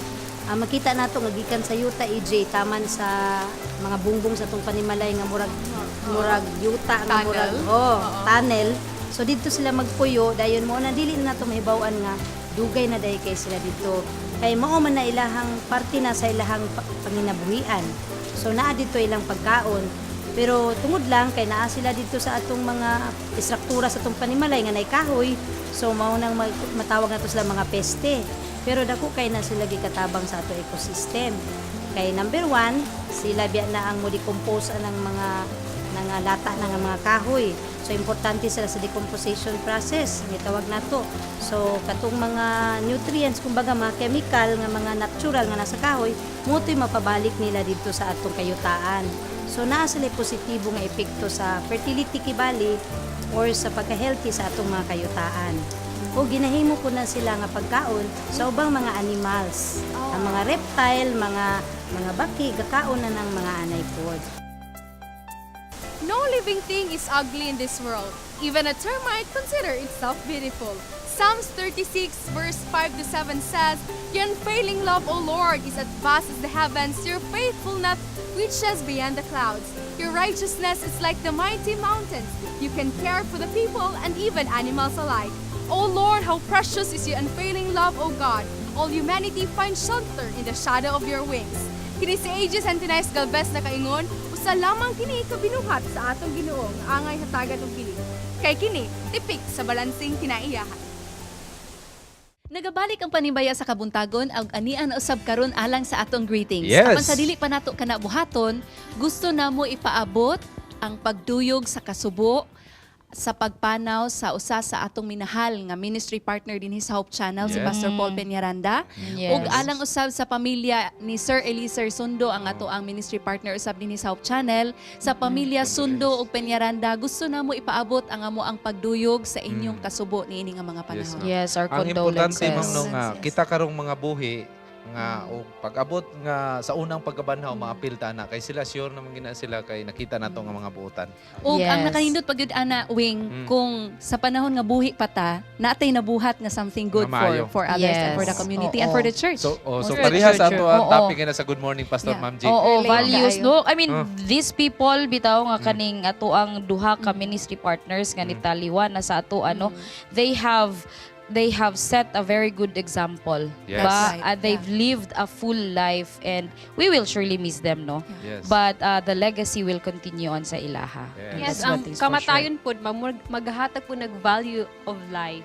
makita nato nga gikan sa yuta, EJ, taman sa mga bungbong sa atong panimalay nga murag yuta nga murag Tunnel? Oh, tunnel. So didto sila magpuyo, dayon mo na dili na nato mahibaw-an nga dugay na dahil kay sila dito. Kay mao man na ilahang parte na sa ilahang panginabuhian. So naa dito ilang pagkaon. Pero tungod lang kay naa sila dito sa atong mga istruktura sa atong panimalay nga nay kahoy, so mao nang matawag nato sila mga peste. Pero dako kay na sila gikatabang sa ato ecosystem. Kay number 1, sila biya na ang mo decompose anang mga nga lata na nga mga kahoy. So importante sila sa decomposition process, ang gitawag nato. So katong mga nutrients, kumbaga mga chemical nga mga natural nga nasa kahoy, mo to'y mapabalik nila dito sa atong kayutaan. So naa sila positibo nga epekto sa fertility kibali or sa pagka-healthy sa atong mga kayutaan. O ginahimo po na sila nga pagkaon sa ubang mga animals. Ang mga reptile, mga baki, gakaon na ng mga anay pod. No living thing is ugly in this world. Even a termite consider itself beautiful. Psalms 36 verse 5 to 7 says, "Your unfailing love, O Lord, is as vast as the heavens. Your faithfulness reaches beyond the clouds. Your righteousness is like the mighty mountains. You can care for the people and even animals alike. O Lord, how precious is your unfailing love, O God. All humanity finds shelter in the shadow of your wings." Kini si AJ Santinais Galvez nakaingon, Usa lamang kini ka binuhat sa atong Ginoo nga angay hatagan og kini. Kay kini tipik sa balansing kinaiyahan. Nagabalik ang Panimbaya sa Kabuntagon ug ania na usab karon alang sa atong greetings. Yes. Apan sa dili pa nato kana buhaton, gusto namo ipaabot ang pagduyog sa kasubo sa pagpanaw sa usa sa atong minahal nga ministry partner dinhi sa Hope Channel, si Pastor Paul Peñaranda. Ug alang usab sa pamilya ni Sir Eliezer Sundo, ang ato ang ministry partner usab dinhi sa Hope Channel, sa pamilya Sundo ug Peñaranda, gusto namo ipaabot ang amo ang pagduyog sa inyong kasubo niini nga mga panahon. Ma'am. Yes, our Ang importante, condolences. ma'am, no, nga kita karong mga buhi nga og pag-abot nga sa unang pagkabanhaw, maapil ta na kay sila, sure naman gina sila kay nakita nato nga mga buotan. Ug ang nakanindot pag yun, ana wing, kung sa panahon nga buhi pa ta, natay nabuhat nga something good Nga maayo. for others and for the community and for the church. So, oh, so For the pareha sa church. ato ang topic na sa Good Morning Pastor Ma'am G. Oo, Relate values kaayo. no. I mean, these people bitaw nga kaning ato ang duha ka ministry partners nga nitaliwan na sa ato ano, they have set a very good example. Ba? They've lived a full life and we will surely miss them, no? Yes. But the legacy will continue on sa ilaha. Yes, That's ang one thing's for sure. kamatayon pod maghatag po nag value of life.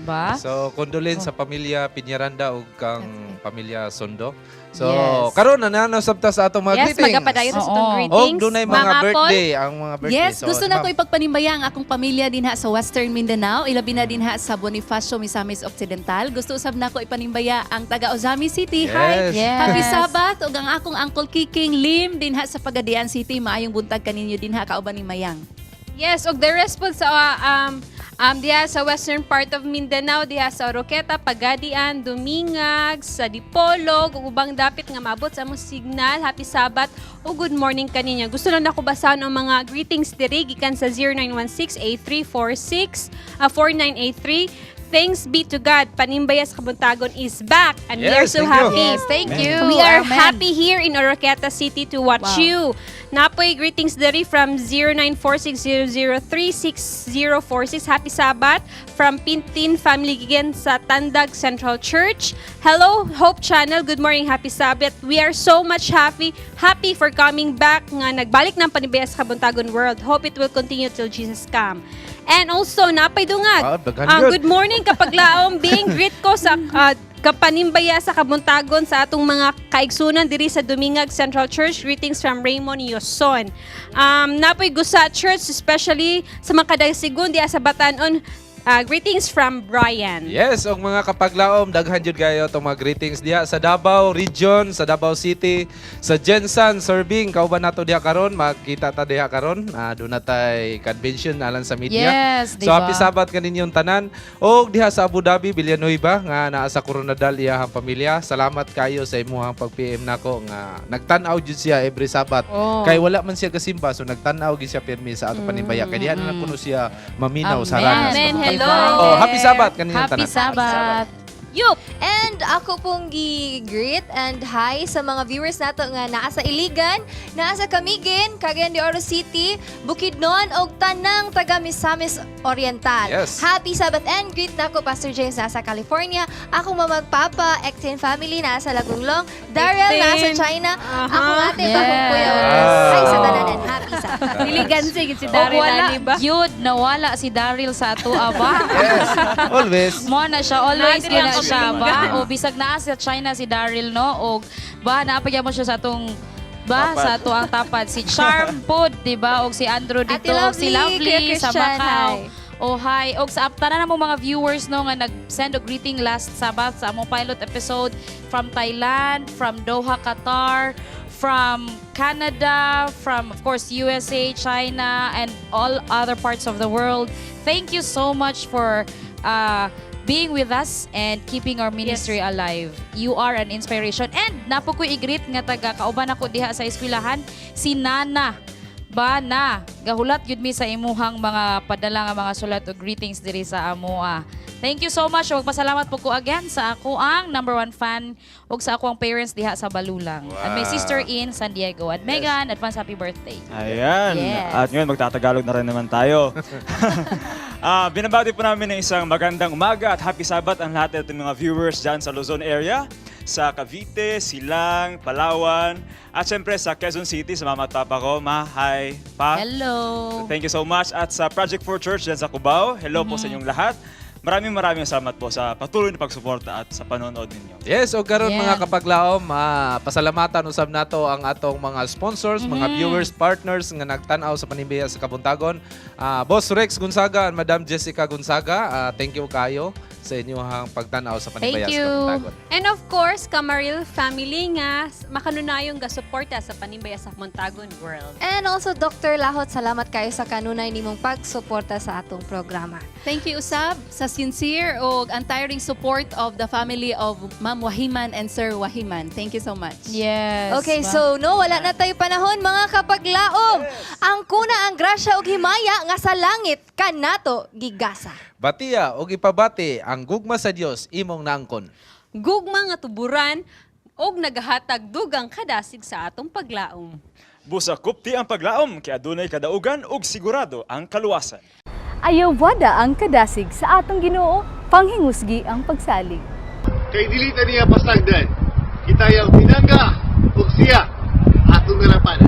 Ba? So condolence sa pamilya Piñaranda ug kang pamilya Sondo. So karon na nanasab ta sa atong mga Yes, greetings. magapadayon sa atong greetings. Og dunay mga Ma'am Apple. birthday, ang mga birthday. Yes, So, gusto na ko ma'am. ipagpanimbaya ang akong pamilya dinha sa Western Mindanao, ilabi na dinha sa Bonifacio, Misamis Occidental. Gusto usab nako ipanimbaya ang taga Ozamiz City. Hi. Yes. Happy Sabbath ug ang akong Uncle Kiking Lim dinha sa Pagadian City. Maayong buntag kaninyo dinha kauban ni Mayang. Yes, og the response sa diha sa western part of Mindanao, diha sa Oroquieta, Pagadian, Dumingag, sa Dipolog, ug ubang dapit nga maabot sa among signal. Happy Sabbath ug good morning kaninyo. Gusto lang nako basahon ang mga greetings diri gikan sa 0916-8346 4983. Thanks be to God. Panimbaya sa Kabuntagon is back and we are Yes, so thank you. happy. Yes, thank you. We are Amen. happy here in Oroquieta City to watch you. Napoy greetings diri from 0946003646. Happy Sabbath from Pintin Family gikan sa Tandag Central Church. Hello Hope Channel. Good morning. Happy Sabbath. We are so much happy happy for coming back nga nagbalik ng Panimbaya sa Kabuntagon World. Hope it will continue till Jesus come. And also, napay dungag. Ah, daghan Ang yun. good morning kapaglaom, being greet ko sa kapanimbaya sa Kabuntagon sa atong mga kaigsunan diri sa Dumingag Central Church. Greetings from Raymond Yoson. Napoy Gusa Church, especially sa mga kadasigon diya sa Batanon. Greetings from Brian. Yes, og mga kapaglaom, daghan jud kayo itong mga greetings diha sa Davao Region, sa Davao City, sa GenSan Serving, kauban nato diha karon, makita ta diha karon. Doon na tay convention alang sa media. Yes, So diba? happy Sabbath kaninyong tanan. Og diha sa Abu Dhabi, Villanueva nga naa sa Coronadal iyahang pamilya. Salamat kayo sa imuhang pag-PM nako nga nagtan-aw jud siya every Sabbath. Kay wala man siya kasimba, so nagtan-aw gyud siya pirmi sa ato panimbaya. Kay diha na lang kuno siya maminaw sa Amen. ranas. Amen. Hello. Oh, happy Sabbath kaninyong Happy tanan. Sabbath. Yup. And ako pong gi-greet and hi sa mga viewers nato nga naa sa Iligan, naa sa Camiguin, Cagayan de Oro City, Bukidnon ug tanang taga Misamis Oriental. Happy Sabbath and greet nako Pastor James nasa California, akong mama papa, Ektin family nasa Lagunglong, Daryl nasa China, akong ate, akong kuya. Hi sa tanan and happy Sabbath. Iligan sige si Og Daryl wala ani ba? yun, nawala si Daryl sa ato aba. Yes, always. Mo na siya, always Natin yun na ang siya ba? O bisag naa sa China si Daryl, no? O ba naapagya mo siya sa atong ba Tapad. sa ato ang tapad si Charm pod, di ba? Og si Andrew dito, Ate og si Lovely, Lovely Kuya sa Christian, Macau. hi. Oh, hi. Og sa tanan mo mga viewers, no, nga nag-send og greeting last Sabbath sa among pilot episode from Thailand, from Doha, Qatar, from Canada, from of course USA, China, and all other parts of the world. Thank you so much for being with us and keeping our ministry alive. You are an inspiration. And napo ko i-greet nga taga kauban ako diha sa eskwelahan, si Nana ba na gahulat gyud mi sa imuhang mga padala nga mga sulat og greetings diri sa amoa. Thank you so much. Ug pasalamat po ko again sa ako ang number one fan ug sa ako ang parents diha sa Balulang. And my sister in San Diego. And Megan, advance happy birthday. Ayan. Yes. At ngayon, magtatagalog na rin naman tayo. Binabati po namin ng isang magandang umaga at happy Sabbath ang lahat ng mga viewers dyan sa Luzon area. sa Cavite, Silang, Palawan, at syempre sa Quezon City, sa mama at papa ko. Ma, hi, pa. Hello. Thank you so much. At sa Project 4 Church dyan sa Cubao, hello po sa inyong lahat. Maraming maraming salamat po sa patuloy na pagsuporta at sa panonood ninyo. Yes, o karon mga kapaglaom, pasalamatan usab nato ang atong mga sponsors, mga viewers, partners nga nagtan-aw sa Panimbaya sa Kabuntagon. Boss Rex Gonzaga and Madam Jessica Gonzaga, thank you kayo sa inyong pagtan-aw sa Panimbaya Thank sa you. Kabuntagon. And of course, Kamaril family nga makanunayong gasuporta sa Panimbaya sa Montagon World. And also, Dr. Lahot, salamat kayo sa kanunay nimong pagsuporta sa atong programa. Thank you usab sa sincere og untiring support of the family of Ma'am Wahiman and Sir Wahiman. Thank you so much. Yes. Okay, so no, wala na tayo panahon, mga kapaglaom. Ang kuna ang grasya ug himaya nga sa langit kanato gigasa. Batiya og ipabati ang gugma sa Dios imong naangkon. Gugma nga tuburan og nagahatag dugang kadasig sa atong paglaom. Busa kupti ang paglaom, kay adunay kadaugan ug sigurado ang kaluwasan. Ayaw wada ang kadasig sa atong Ginoo, panghingusgi ang pagsalig. Kay dili ta niya pasagdan. Kita yang pinangga ug siya atong narapanan.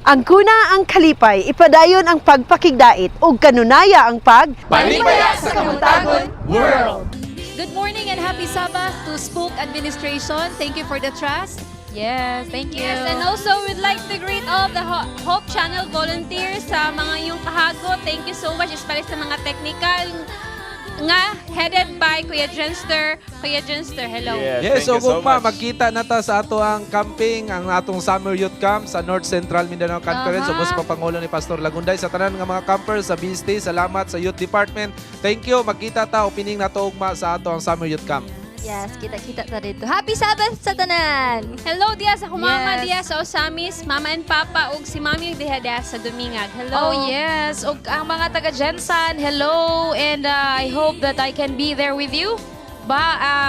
Ang kuna ang kalipay, ipadayon ang pagpakigdait ug kanunaya ang pag Panimbaya sa Kabuntagon World. Good morning and happy Sabbath to Spook Administration. Thank you for the trust. Yes, thank you. Yes, and also we'd like to greet all the Hope Channel volunteers sa mga iyong kahago. Thank you so much, especially sa mga technical nga headed by Kuya Jenster. Kuya Jenster, hello. Yes, so gugma, magkita na ta sa ato ang camping, ang atong Summer Youth Camp sa North Central Mindanao Conference. Ubos pa Pangulo ni Pastor Lagunday sa tanan nga mga campers sa BST. Salamat sa Youth Department. Thank you. Magkita ta opening nato ugma sa ato ang Summer Youth Camp. Yes, kita-kita ta dito. Happy Sabbath sa tanan! Hello diya sa akong mama diya sa Osamis, mama and papa ug si mami diha diya sa Dumingag. Hello. Oh yes, ug ang mga taga GenSan, hello, and I hope that I can be there with you. Ba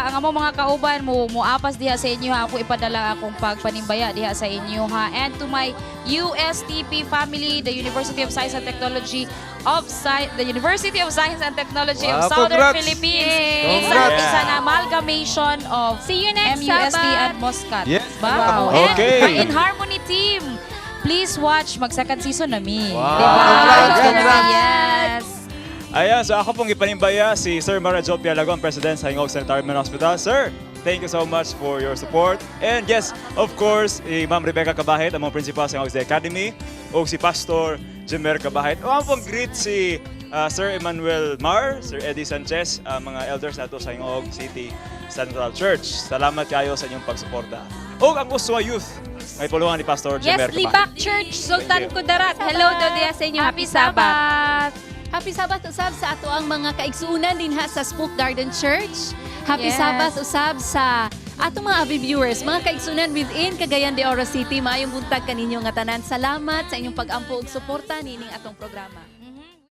ang among mga kauban mo moapas diha sa inyo ha, ako ipadala akong pagpanimbaya diha sa inyo ha. And to my USTP family, the University of Science and Technology of the University of Science and Technology of Wow, Southern congrats. Philippines. It's, a, Congrats. it's an amalgamation of See you next MUST Sabbath. and Muscat. Yes. Wow. And Okay. the In Harmony team, please watch mag second season na mi. Wow. Diba? Congrats, congrats. Yes. Ayan, so ako pong ipanimbaya si Sir Mara Joe Pialagon, President sa Gingoog Sanitarium Hospital. Sir, thank you so much for your support. And yes, of course, si Ma'am Rebecca Cabahit, ang mga principal sa Gingoog Day Academy, o si Pastor Jimer Cabahit. O ang pong greet si Sir Emmanuel Mar, Sir Eddie Sanchez, ang mga elders nato sa Gingoog City Central Church. Salamat kayo sa inyong pagsuporta. O ang Uswa Youth, may pulungan ni Pastor Yes, Jimer Cabahit. Libak Church, Sultan Thank you. Kudarat. Hello daw diya sa inyo. Happy Sabbath. Happy Sabbath usab sa ato ang mga kaigsuunan dinha sa Spook Garden Church. Happy Sabbath usab sa atong mga avid viewers, mga kaigsuunan within Cagayan de Oro City. Maayong buntag kaninyo nga tanan. Salamat sa inyong pag-ampo ug suporta nining atong programa.